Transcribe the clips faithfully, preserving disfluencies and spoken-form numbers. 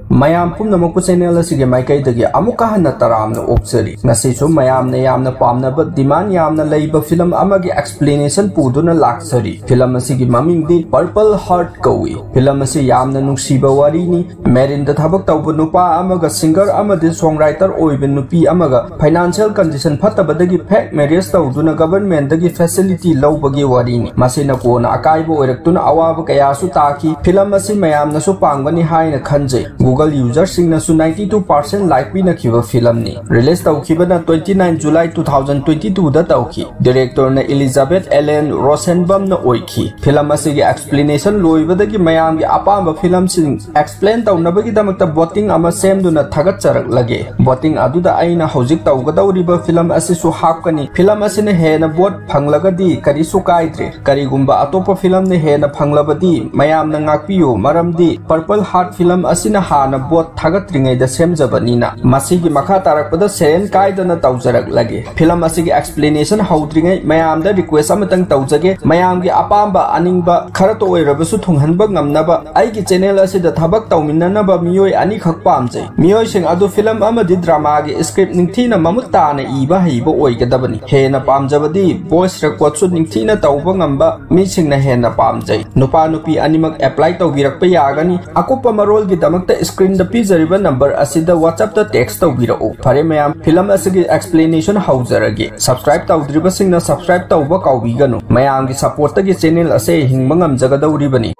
ꯃꯌꯥꯝ ꯄꯨꯝꯅꯃꯛꯄꯨ ꯆꯦꯅꯦꯜ ꯑꯁꯤꯒꯤ ꯃꯥꯏꯀꯩꯗꯒꯤ ꯑꯃꯨꯛꯀ ꯍꯟꯅ ꯇꯔꯥꯝꯅ ꯑꯣꯛꯆꯔꯤ꯫ ꯉꯁꯤꯁꯨ ꯃꯌꯥꯝꯅ ꯌꯥꯝꯅ ꯄꯥꯝꯅꯕ, ꯗꯤꯃꯥꯟ ꯌꯥꯝꯅ ꯂꯩꯕ ꯐꯤꯂꯝ ꯑꯃꯒꯤ ꯑꯦꯛꯁꯄ꯭ꯂꯦꯅꯦꯁꯟ ꯄꯨꯗꯨꯅ ꯂꯥꯛꯆꯔꯤ꯫ ꯐꯤꯂꯝ ꯑꯁꯤꯒꯤ ꯃꯃꯤꯡꯗꯤ ꯄꯔꯄꯜ ꯍꯥꯔꯠ ꯀꯧꯏ꯫ ꯐꯤꯂꯝ ꯑꯁꯤ ꯌꯥꯝꯅ ꯅꯨꯡꯁꯤꯕ ꯋꯥꯔꯤꯅꯤ꯫ ꯃꯦꯔꯤꯟꯗ ꯊꯕꯛ ꯇꯧꯕ ꯅꯨꯄꯥ ꯑꯃꯒ ꯁꯤꯡꯒꯔ ꯑꯃꯗꯤ ꯁꯣꯡ ꯔꯥꯏꯇꯔ ꯑꯣꯏꯕ ꯅꯨꯄꯤ ꯑꯃꯒ ꯐꯥꯏꯅꯥꯟꯁꯤꯌꯦꯜ ꯀꯟꯗꯤꯁꯟ ꯐꯠꯇꯕꯗꯒꯤ ꯐꯦꯛ ꯃꯦꯔꯤꯌꯦꯖ ꯇꯧꯗꯨꯅ ꯒꯚꯔꯟꯃꯦꯟꯠꯇꯒꯤ ꯐꯦꯁꯤꯂꯤꯇꯤ ꯂꯧꯕꯒꯤ ꯋꯥꯔꯤꯅꯤ꯫ ꯃꯁꯤꯅ ꯀꯣꯟꯅ ꯑꯀꯥꯏꯕ ꯑꯣꯏꯔꯛꯇꯨꯅ ꯑꯋꯥꯕ ꯀꯌꯥꯁꯨ ꯇꯥꯈꯤ꯫ ꯐꯤꯂꯝ ꯑꯁꯤ ꯃꯌꯥꯝꯅꯁꯨ ꯄꯥꯝꯒꯅꯤ ꯍꯥꯏꯅ ꯈꯟꯖꯩ꯫ ꯒꯨꯒꯜ ꯌꯨꯖꯔꯁꯤꯡꯅꯁꯨ ꯅꯥꯏꯟꯇꯤ ꯇꯨ ꯄꯥꯔꯁꯦꯟ ꯂꯥꯏꯛ ꯄꯤꯅꯈꯤꯕ ꯐꯤꯂꯝꯅꯤ꯫ ꯔꯤꯂꯤꯖ ꯇꯧꯈꯤꯕꯅ twenty nine July two thousand twenty ꯇꯨꯗ ꯇꯧꯈꯤ꯫ ꯗꯤꯔꯦꯛꯇꯔꯅ ꯏꯂꯤꯖꯥꯕꯦꯊ ꯑꯦꯂꯦꯟ ꯔꯣꯁꯦꯟꯕꯝꯅ ꯑꯣꯏꯈꯤ꯫ ꯐꯤꯂꯝ ꯑꯁꯤꯒꯤ ꯑꯦꯛꯁꯄ꯭ꯂꯦꯅꯦꯁꯟ ꯂꯣꯏꯕꯗꯒꯤ ꯃꯌꯥꯝꯒꯤ ꯑꯄꯥꯝꯕ ꯐꯤꯂꯝꯁꯤꯡ ꯑꯦꯛꯁꯄ꯭ꯂꯦꯟ ꯇꯧꯅꯕꯒꯤꯗꯃꯛꯇ ꯚꯣꯇꯤꯡ ꯑꯃ ꯁꯦꯝꯗꯨꯅ ꯊꯥꯒꯠꯆꯔꯛꯂꯒꯦ꯫ ꯚꯣꯇꯤꯡ ꯑꯗꯨꯗ ꯑꯩꯅ ꯍꯧꯖꯤꯛ ꯇꯧꯒꯗꯧꯔꯤꯕ ꯐꯤꯂꯝ ꯑꯁꯤꯁꯨ ꯍꯥꯞꯀꯅꯤ꯫ ꯐꯤꯂꯝ ꯑꯁꯤꯅ ꯍꯦꯟꯅ ꯚꯣꯠ ꯐꯪꯂꯒꯗꯤ ꯀꯔꯤꯁꯨ ꯀꯥꯏꯗ꯭ꯔꯦ꯫ ꯀꯔꯤꯒꯨꯝꯕ ꯑꯇꯣꯞꯄ ꯐꯤꯂꯝꯅ ꯍꯦꯟꯅ ꯐꯪꯂꯕꯗꯤ ꯃꯌꯥꯝꯅ ꯉꯥꯛꯄꯤꯌꯨ, ꯃꯔꯝꯗꯤ ꯄꯔꯄꯜ ꯍꯥꯔꯠ ꯐꯤꯂꯝ ꯑꯁꯤꯅ ꯍꯥꯟꯅ ꯚꯣꯠ ꯊꯥꯒꯠꯇ꯭ꯔꯤꯉꯩꯗ ꯁꯦꯝꯖꯕꯅꯤꯅ꯫ ꯃꯁꯤꯒꯤ ꯃꯈꯥ ꯇꯥꯔꯛꯄꯗ ꯁꯦꯔꯦꯟ ꯀꯥꯏꯗꯅ ꯇꯧꯖꯔꯛꯂꯒꯦ꯫ ꯐꯤꯂꯝ ꯑꯁꯤꯒꯤ ꯑꯦꯛꯁꯄ꯭ꯂꯦꯅꯦꯁꯟ ꯍꯧꯗ꯭ꯔꯤꯉꯩ ꯃꯌꯥꯝꯗ ꯔꯤꯀ꯭ꯋꯦꯁ ꯑꯃꯇꯪ ꯇꯧꯖꯒꯦ, ꯃꯌꯥꯝꯒꯤ ꯑꯄꯥꯝꯕ ꯑꯅꯤꯡꯕ ꯈꯔꯇ ꯑꯣꯏꯔꯕꯁꯨ ꯊꯨꯡꯍꯟꯕ ꯉꯝꯅꯕ ꯑꯩꯒꯤ ꯆꯦꯅꯦꯜ ꯑꯁꯤꯗ ꯊꯕꯛ ꯇꯧꯃꯤꯟꯅꯅꯕ ꯃꯤꯑꯣꯏ ꯑꯅꯤꯈꯛ ꯄꯥꯝꯖꯩ꯫ ꯃꯤꯑꯣꯏꯁꯤꯡ ꯑꯗꯨ ꯐꯤꯂꯝ ꯑꯃꯗꯤ ꯗ꯭ꯔꯃꯥꯒꯤ ꯁ꯭ꯀ꯭ꯔꯤꯞ ꯅꯤꯡꯊꯤꯅ ꯃꯃꯨꯠ ꯇꯥꯅ ꯏꯕ ꯍꯩꯕ ꯑꯣꯏꯒꯗꯕꯅꯤ꯫ ꯍꯦꯟꯅ ꯄꯥꯝꯖꯕꯗꯤ ꯚꯣꯏꯁ ꯔꯦꯀꯣꯔꯗꯁꯨ ꯅꯤꯡꯊꯤꯅ ꯇꯧꯕ ꯉꯝꯕ ꯃꯤꯁꯤꯡꯅ ꯍꯦꯟꯅ ꯄꯥꯝꯖꯩ꯫ ꯅꯨꯄꯥ ꯅꯨꯄꯤ ꯑꯅꯤꯃꯛ ꯑꯦꯄ꯭ꯂꯥꯏ ꯇꯧꯕꯤꯔꯛꯄ ꯌꯥꯒꯅꯤ꯫ ꯑꯀꯨꯞꯄ ꯃꯔꯣꯜꯒꯤꯗꯃꯛꯇ ꯁ꯭ꯀ꯭ꯔꯤꯟꯗ ꯄꯤꯖꯔꯤꯕ ꯅꯝꯕꯔ ꯑꯁꯤꯗ WhatsApp-ꯇ ꯇꯦꯛꯁ ꯇꯧꯕꯤꯔꯛꯎ꯫ ꯐꯔꯦ ꯃꯌꯥꯝ, ꯐꯤꯂꯝ ꯑꯁꯤꯒꯤ ꯑꯦꯛꯁꯄ꯭ꯂꯦꯅꯦꯁꯟ ꯍꯧꯖꯔꯒꯦ꯫ ꯁꯕꯁꯀ꯭ꯔꯥꯏꯕ ꯇꯧꯗ꯭ꯔꯤꯕꯁꯤꯡꯅ ꯁꯕꯁꯀ꯭ꯔꯥꯏꯕ ꯇꯧꯕ ꯀꯥꯎꯕꯤꯒꯅꯨ꯫ ꯃꯌꯥꯝꯒꯤ ꯁꯄꯣꯔꯠꯇꯒꯤ ꯆꯦꯅꯦꯜ ꯑꯁꯦ ꯍꯤꯡꯕ ꯉꯝꯖꯒꯗꯧꯔꯤꯕꯅꯤ꯫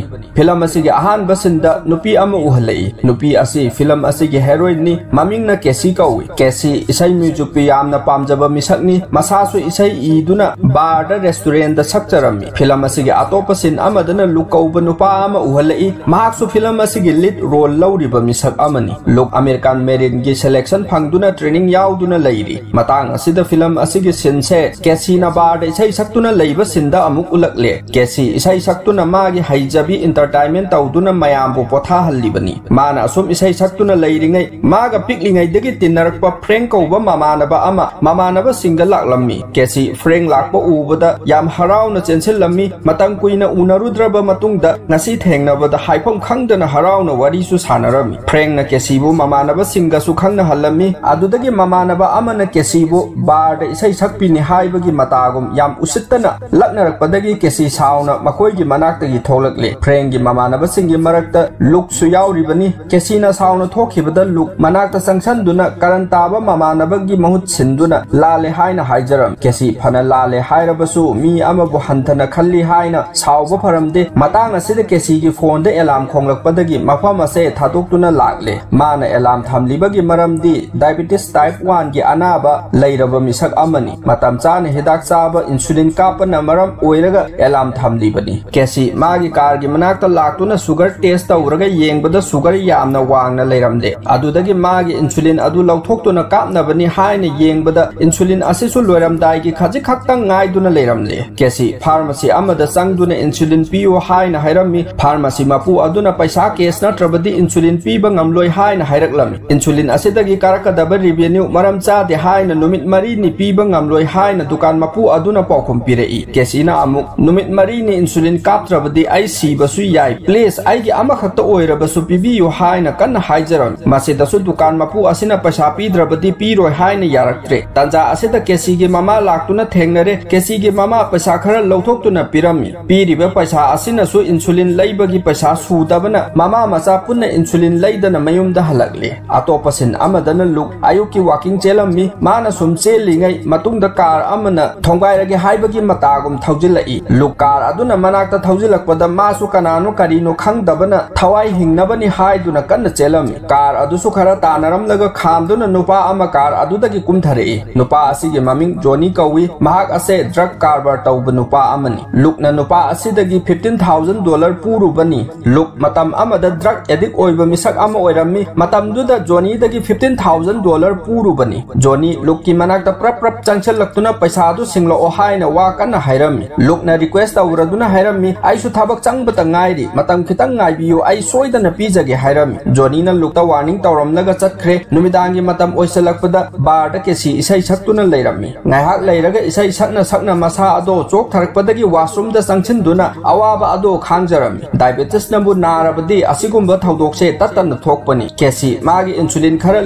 ꯐꯤꯂꯝ ꯑꯁꯤꯒꯤ ꯑꯍꯥꯟꯕ ꯁꯤꯟꯗ ꯅꯨꯄꯤ ꯑꯃ ꯎꯍꯜꯂꯛꯏ꯫ ꯅꯨꯄꯤ ꯑꯁꯤ ꯐꯤꯂꯝ ꯑꯁꯤꯒꯤ ꯍꯦꯔꯣꯏꯟꯅꯤ꯫ ꯃꯃꯤꯡꯅ ꯀꯦꯁꯤ ꯀꯧꯏ꯫ ꯀꯦꯁꯤ ꯏꯁꯩ ꯃ꯭ꯌꯨꯖꯤꯛꯄꯨ ꯌꯥꯝꯅ ꯄꯥꯝꯖꯕ ꯃꯤꯁꯛꯅꯤ꯫ ꯃꯁꯥꯁꯨ ꯏꯁꯩ ꯏꯗꯨꯅ ꯕꯥꯔꯗ, ꯔꯦꯁꯇꯨꯔꯦꯟꯗ ꯁꯛꯆꯔꯝꯃꯤ꯫ ꯐꯤꯂꯝ ꯑꯁꯤꯒꯤ ꯑꯇꯣꯞꯄ ꯁꯤꯟ ꯑꯃꯗꯅ ꯂꯨꯛ ꯀꯧꯕ ꯅꯨꯄꯥ ꯑꯃ ꯎꯍꯜꯂꯛꯏ꯫ ꯃꯍꯥꯛꯁꯨ ꯐꯤꯂꯝ ꯑꯁꯤꯒꯤ ꯂꯤꯗ ꯔꯣꯜ ꯂꯧꯔꯤꯕ ꯃꯤꯁꯛ ꯑꯃꯅꯤ꯫ ꯂꯨꯛ ꯑꯃꯦꯔꯤꯀꯥꯟ ꯃꯦꯔꯤꯟꯒꯤ ꯁꯦꯂꯦꯛꯁꯟ ꯐꯪꯗꯨꯅ ꯇ꯭ꯔꯦꯅꯤꯡ ꯌꯥꯎꯗꯨꯅ ꯂꯩꯔꯤ꯫ ꯃꯇꯥꯡ ꯑꯁꯤꯗ ꯐꯤꯂꯝ ꯑꯁꯤꯒꯤ ꯁꯤꯟꯁꯦ ꯀꯦꯁꯤꯅ ꯕꯥꯔꯗ ꯏꯁꯩ ꯁꯛꯇꯨꯅ ꯂꯩꯕ ꯁꯤꯟꯗ ꯑꯃꯨꯛ ꯎꯠꯂꯛꯂꯦ꯫ ꯀꯦꯁꯤ ꯏꯁꯩ ꯁꯛꯇꯨꯅ ꯃꯥꯒꯤ ꯍꯩꯖꯕꯤ entertainment ꯇꯧꯗꯨꯅ ꯃꯌꯥꯝꯕꯨ ꯄꯣꯊꯥꯍꯜꯂꯤꯕꯅꯤ꯫ ꯃꯥꯅ ꯑꯁꯨꯝ ꯏꯁꯩ ꯁꯛꯇꯨꯅ ꯂꯩꯔꯤꯉꯩ, ꯃꯥꯒ ꯄꯤꯛꯂꯤꯉꯩꯗꯒꯤ ꯇꯤꯟꯅꯔꯛꯄ ꯐ꯭ꯔꯦꯡ ꯀꯧꯕ ꯃꯃꯥꯟꯅꯕ ꯑꯃ ꯃꯃꯥꯟꯅꯕꯁꯤꯡꯗ ꯂꯥꯛꯂꯝꯃꯤ꯫ ꯀꯦꯁꯤ ꯐ꯭ꯔꯦꯡ ꯂꯥꯛꯄ ꯎꯕꯗ ꯌꯥꯝ ꯍꯔꯥꯎꯅ ꯆꯦꯟꯁꯤꯜꯂꯝꯃꯤ꯫ ꯃꯇꯝ ꯀꯨꯏꯅ ꯎꯅꯔꯨꯗ꯭ꯔꯕ ꯃꯇꯨꯡꯗ ꯉꯁꯤ ꯊꯦꯡꯅꯕꯗ ꯍꯥꯏꯐꯝ ꯈꯪꯗꯅ ꯍꯔꯥꯎꯅ ꯋꯥꯔꯤꯁꯨ ꯁꯥꯟꯅꯔꯝꯃꯤ꯫ ꯐ꯭ꯔꯦꯡꯅ ꯀꯦꯁꯤꯕꯨ ꯃꯃꯥꯟꯅꯕꯁꯤꯡꯒꯁꯨ ꯈꯪꯅꯍꯜꯂꯝꯃꯤ꯫ ꯑꯗꯨꯗꯒꯤ ꯃꯃꯥꯟꯅꯕ ꯑꯃꯅ ꯀꯦꯁꯤꯕꯨ ꯕꯥꯔꯗ ꯏꯁꯩ ꯁꯛꯄꯤꯅꯤ ꯍꯥꯏꯕꯒꯤ ꯃꯇꯥꯒꯨꯝ ꯌꯥꯝ ꯎꯁꯤꯠꯇꯅ ꯂꯛꯅꯔꯛꯄꯗꯒꯤ ꯀꯦꯁꯤ ꯁꯥꯎꯅ ꯃꯈꯣꯏꯒꯤ ꯃꯅꯥꯛꯇꯒꯤ ꯊꯣꯛꯂꯛꯂꯦ꯫ ꯐ꯭ꯔꯦꯡꯒꯤ ꯃꯃꯥꯟꯅꯕꯁꯤꯡꯒꯤ ꯃꯔꯛꯇ ꯂꯨꯛꯁꯨ ꯌꯥꯎꯔꯤꯕꯅꯤ꯫ ꯀꯦꯁꯤꯅ ꯁꯥꯎꯅ ꯊꯣꯛꯈꯤꯕꯗ ꯂꯨꯛ ꯃꯅꯥꯛꯇ ꯆꯪꯁꯟꯗꯨꯅ ꯀꯔꯟ ꯇꯥꯕ ꯃꯃꯥꯟꯅꯕꯒꯤ ꯃꯍꯨꯠ ꯁꯤꯟꯗꯨꯅ ꯂꯥꯜꯂꯦ ꯍꯥꯏꯅ ꯍꯥꯏꯖꯔꯝꯃꯤ꯫ ꯀꯦꯁꯤ ꯐꯅ ꯂꯥꯜꯂꯦ ꯍꯥꯏꯔꯕꯁꯨ ꯃꯤ ꯑꯃꯕꯨ ꯍꯟꯊꯅ ꯈꯜꯂꯤ ꯍꯥꯏꯅ ꯁꯥꯎꯕ ꯐꯔꯝꯗꯦ꯫ ꯃꯇꯥꯡ ꯑꯁꯤꯗ ꯀꯦꯁꯤꯒꯤ ꯐꯣꯟꯗ ꯑꯦꯂꯥꯝ ꯈꯣꯡꯂꯛꯄꯗꯒꯤ ꯃꯐꯝ ꯑꯁꯦ ꯊꯥꯗꯣꯛꯇꯨꯅ ꯂꯥꯛꯂꯦ꯫ ꯃꯥꯅ ꯑꯦꯂꯥꯝ ꯊꯝꯂꯤꯕꯒꯤ ꯃꯔꯝꯗꯤ diabetes type one ꯒꯤ ꯑꯅꯥꯕ ꯂꯩꯔꯕ ꯃꯤꯁꯛ ꯑꯃꯅꯤ꯫ ꯃꯇꯝ ꯆꯥꯅ ꯍꯤꯗꯥꯛ ꯆꯥꯕ, insulin ꯀꯥꯞꯄꯅ ꯃꯔꯝ ꯑꯣꯏꯔꯒ ꯑꯦꯂꯥꯝ ꯊꯝꯂꯤꯕꯅꯤ꯫ ꯀꯦꯁꯤ ꯃꯥꯒꯤ ꯀꯥꯔꯒꯤ ꯃꯅꯥꯛꯇ ꯂꯥꯛꯇꯨꯅ sugar test ꯇꯧꯔꯒ ꯌꯦꯡꯕꯗ sugar ꯌꯥꯝꯅ ꯋꯥꯡꯅ ꯂꯩꯔꯝꯂꯦ꯫ ꯑꯗꯨꯗꯒꯤ ꯃꯥꯒꯤ insulin ꯑꯗꯨ ꯂꯧꯊꯣꯛꯇꯨꯅ ꯀꯥꯞꯅꯕꯅꯤ ꯍꯥꯏꯅ ꯌꯦꯡꯕꯗ insulin ꯑꯁꯤꯁꯨ ꯂꯣꯏꯔꯝꯗꯥꯏꯒꯤ ꯈꯖꯤꯛ ꯈꯛꯇꯪ ꯉꯥꯏꯗꯨꯅ ꯂꯩꯔꯝꯂꯦ꯫ ꯀꯦꯁꯤ pharmacy ꯑꯃꯗ ꯆꯪꯗꯨꯅ insulin ꯄꯤꯌꯨ ꯍꯥꯏꯅ ꯍꯥꯏꯔꯝꯃꯤ꯫ Pharmacy ꯃꯄꯨ ꯑꯗꯨꯅ ꯄꯩꯁꯥ cash ꯅꯠꯇ꯭ꯔꯕꯗꯤ insulin ꯄꯤꯕ ꯉꯝꯂꯣꯏ ꯍꯥꯏꯅ ꯍꯥꯏꯔꯛꯂꯝꯃꯤ꯫ Insulin ꯑꯁꯤꯗꯒꯤ ꯀꯥꯔꯛꯀꯗꯕ revenue ꯃꯔꯝ ꯆꯥꯗꯦ ꯍꯥꯏꯅ ꯅꯨꯃꯤꯠ ꯃꯔꯤꯅꯤ ꯄꯤꯕ ꯉꯝꯂꯣꯏ ꯍꯥꯏꯅ ꯗꯨꯀꯥꯟ ꯃꯄꯨ ꯑꯗꯨꯅ ꯄꯥꯎꯈꯨꯝ ꯄꯤꯔꯛꯏ꯫ ꯀꯦꯁꯤꯅ ꯑꯃꯨꯛ, "ꯅꯨꯃꯤꯠ ꯃꯔꯤꯅꯤ insulin ꯀꯥꯞꯇ꯭ꯔꯕꯗꯤ ꯑꯩ ꯁꯤꯕꯁꯨ ꯌꯥꯏ꯫ Please, ꯑꯩꯒꯤ ꯑꯃꯈꯛꯇ ꯑꯣꯏꯔꯕꯁꯨ ꯄꯤꯕꯤꯌꯨ" ꯍꯥꯏꯅ ꯀꯟꯅ ꯍꯥꯏꯖꯔꯝꯃꯤ꯫ ꯃꯁꯤꯗꯁꯨ ꯗꯨꯀꯥꯟ ꯃꯄꯨ ꯑꯁꯤꯅ ꯄꯩꯁꯥ ꯄꯤꯗ꯭ꯔꯕꯗꯤ ꯄꯤꯔꯣꯏ ꯍꯥꯏꯅ ꯌꯥꯔꯛꯇ꯭ꯔꯦ꯫ ꯇꯥꯟꯖꯥ ꯑꯁꯤꯗ ꯀꯦꯁꯤꯒꯤ ꯃꯃꯥ ꯂꯥꯛꯇꯨꯅ ꯊꯦꯡꯅꯔꯦ꯫ ꯀꯦꯁꯤꯒꯤ ꯃꯃꯥ ꯄꯩꯁꯥ ꯈꯔ ꯂꯧꯊꯣꯛꯇꯨꯅ ꯄꯤꯔꯝꯃꯤ꯫ ꯄꯤꯔꯤꯕ ꯄꯩꯁꯥ ꯑꯁꯤꯅꯁꯨ insulin ꯂꯩꯕꯒꯤ ꯄꯩꯁꯥ ꯁꯨꯗꯕꯅ ꯃꯃꯥ ꯃꯆꯥ ꯄꯨꯟꯅ insulin ꯂꯩꯗꯅ ꯃꯌꯨꯝꯗ ꯍꯜꯂꯛꯂꯦ꯫ ꯑꯇꯣꯞꯄ scene ꯑꯃꯗꯅ ꯂꯨꯛ ꯑꯌꯨꯛꯀꯤ walking ꯆꯦꯜꯂꯝꯃꯤ꯫ ꯃꯥꯅ ꯁꯨꯝ ꯆꯦꯜꯂꯤꯉꯩ ꯃꯇꯨꯡꯗ car ꯑꯃꯅ ꯊꯣꯡꯒꯥꯏꯔꯒꯦ ꯍꯥꯏꯕꯒꯤ ꯃꯇꯥꯒꯨꯝ ꯊꯧꯖꯤꯜꯂꯛꯏ꯫ ꯂꯨꯛ car ꯑꯗꯨꯅ ꯃꯅꯥꯛꯇ ꯊꯧꯖꯤꯜꯂꯛꯄꯗ ꯃꯥꯁꯨ ꯀꯅꯥꯅꯣ ꯀꯔꯤꯅꯣ ꯈꯪꯗꯕꯅ ꯊꯋꯥꯏ ꯍꯤꯡꯅꯕꯅꯤ ꯍꯥꯏꯗꯨꯅ ꯀꯟꯅ ꯆꯦꯜꯂꯝꯃꯤ꯫ Car ꯑꯗꯨꯁꯨ ꯈꯔ ꯇꯥꯅꯔꯝꯂꯒ ꯈꯥꯝꯗꯨꯅ ꯅꯨꯄꯥ ꯑꯃ car ꯑꯗꯨꯗꯒꯤ ꯀꯨꯝꯊꯔꯛꯏ꯫ ꯅꯨꯄꯥ ꯑꯁꯤꯒꯤ ꯃꯃꯤꯡ ꯖꯣꯅꯤ ꯀꯧꯏ꯫ ꯃꯍꯥꯛ ꯑꯁꯦ drug ꯀꯔꯕꯥꯔ ꯇꯧꯕ ꯅꯨꯄꯥ ꯑꯃꯅꯤ꯫ ꯂꯨꯛꯅ ꯅꯨꯄꯥ ꯑꯁꯤꯗꯒꯤ fifteen thousand dollar ꯄꯨꯔꯨꯕꯅꯤ꯫ ꯂꯨꯛ ꯃꯇꯝ ꯑꯃꯗ drug addict ꯑꯣꯏꯕ ꯃꯤꯁꯛ ꯑꯃ ꯑꯣꯏꯔꯝꯃꯤ꯫ ꯃꯇꯝꯗꯨꯗ ꯖꯣꯅꯤꯗꯒꯤ fifteen thousand dollar ꯄꯨꯔꯨꯕꯅꯤ꯫ ꯖꯣꯅꯤ ꯂꯨꯛꯀꯤ ꯃꯅꯥꯛꯇ ꯄ꯭ꯔꯞ ꯄ꯭ꯔꯞ ꯆꯪꯁꯤꯜꯂꯛꯇꯨꯅ ꯄꯩꯁꯥꯗꯨ ꯁꯤꯡꯂꯛꯑꯣ ꯍꯥꯏꯅ ꯋꯥ ꯀꯟꯅ ꯍꯥꯏꯔꯝꯃꯤ꯫ ꯂꯨꯛꯅ request ꯇꯧꯔꯗꯨꯅ ꯍꯥꯏꯔꯝꯃꯤ, "ꯑꯩꯁꯨ ꯊꯕꯛ ꯆꯪꯕꯇ ꯍꯥꯏꯔꯤ, "ꯃꯇꯝ ꯈꯤꯇꯪ ꯉꯥꯏꯕꯤꯌꯨ, ꯑꯩ ꯁꯣꯏꯗꯅ ꯄꯤꯖꯒꯦ" ꯍꯥꯏꯔꯝꯃꯤ꯫ ꯖꯣꯅꯤꯅ ꯂꯨꯛꯇ ꯋꯥꯔꯅꯤꯡ ꯇꯧꯔꯝꯂꯒ ꯆꯠꯈ꯭ꯔꯦ꯫ ꯅꯨꯃꯤꯗꯥꯡꯒꯤ ꯃꯇꯝ ꯑꯣꯏꯁꯤꯜꯂꯛꯄꯗ ꯕꯥꯔꯗ ꯀꯦꯁꯤ ꯏꯁꯩ ꯁꯛꯇꯨꯅ ꯂꯩꯔꯝꯃꯤ꯫ ꯉꯥꯏꯍꯥꯛ ꯂꯩꯔꯒ ꯏꯁꯩ ꯁꯛꯅ ꯁꯛꯅ ꯃꯁꯥ ꯑꯗꯣ ꯆꯣꯛꯊꯔꯛꯄꯗꯒꯤ ꯋꯥꯁꯔꯨꯝꯗ ꯆꯪꯁꯤꯟꯗꯨꯅ ꯑꯋꯥꯕ ꯑꯗꯣ ꯈꯥꯡꯖꯔꯝꯃꯤ꯫ ꯗꯥꯏꯕꯦꯇꯤꯁꯅꯕꯨ ꯅꯥꯔꯕꯗꯤ ꯑꯁꯤꯒꯨꯝꯕ ꯊꯧꯗꯣꯛꯁꯦ ꯇꯠꯇꯅ ꯊꯣꯛꯄꯅꯤ꯫ ꯀꯦꯁꯤ ꯃꯥꯒꯤ ꯏꯟꯁꯨꯂꯤꯟ ꯈꯔ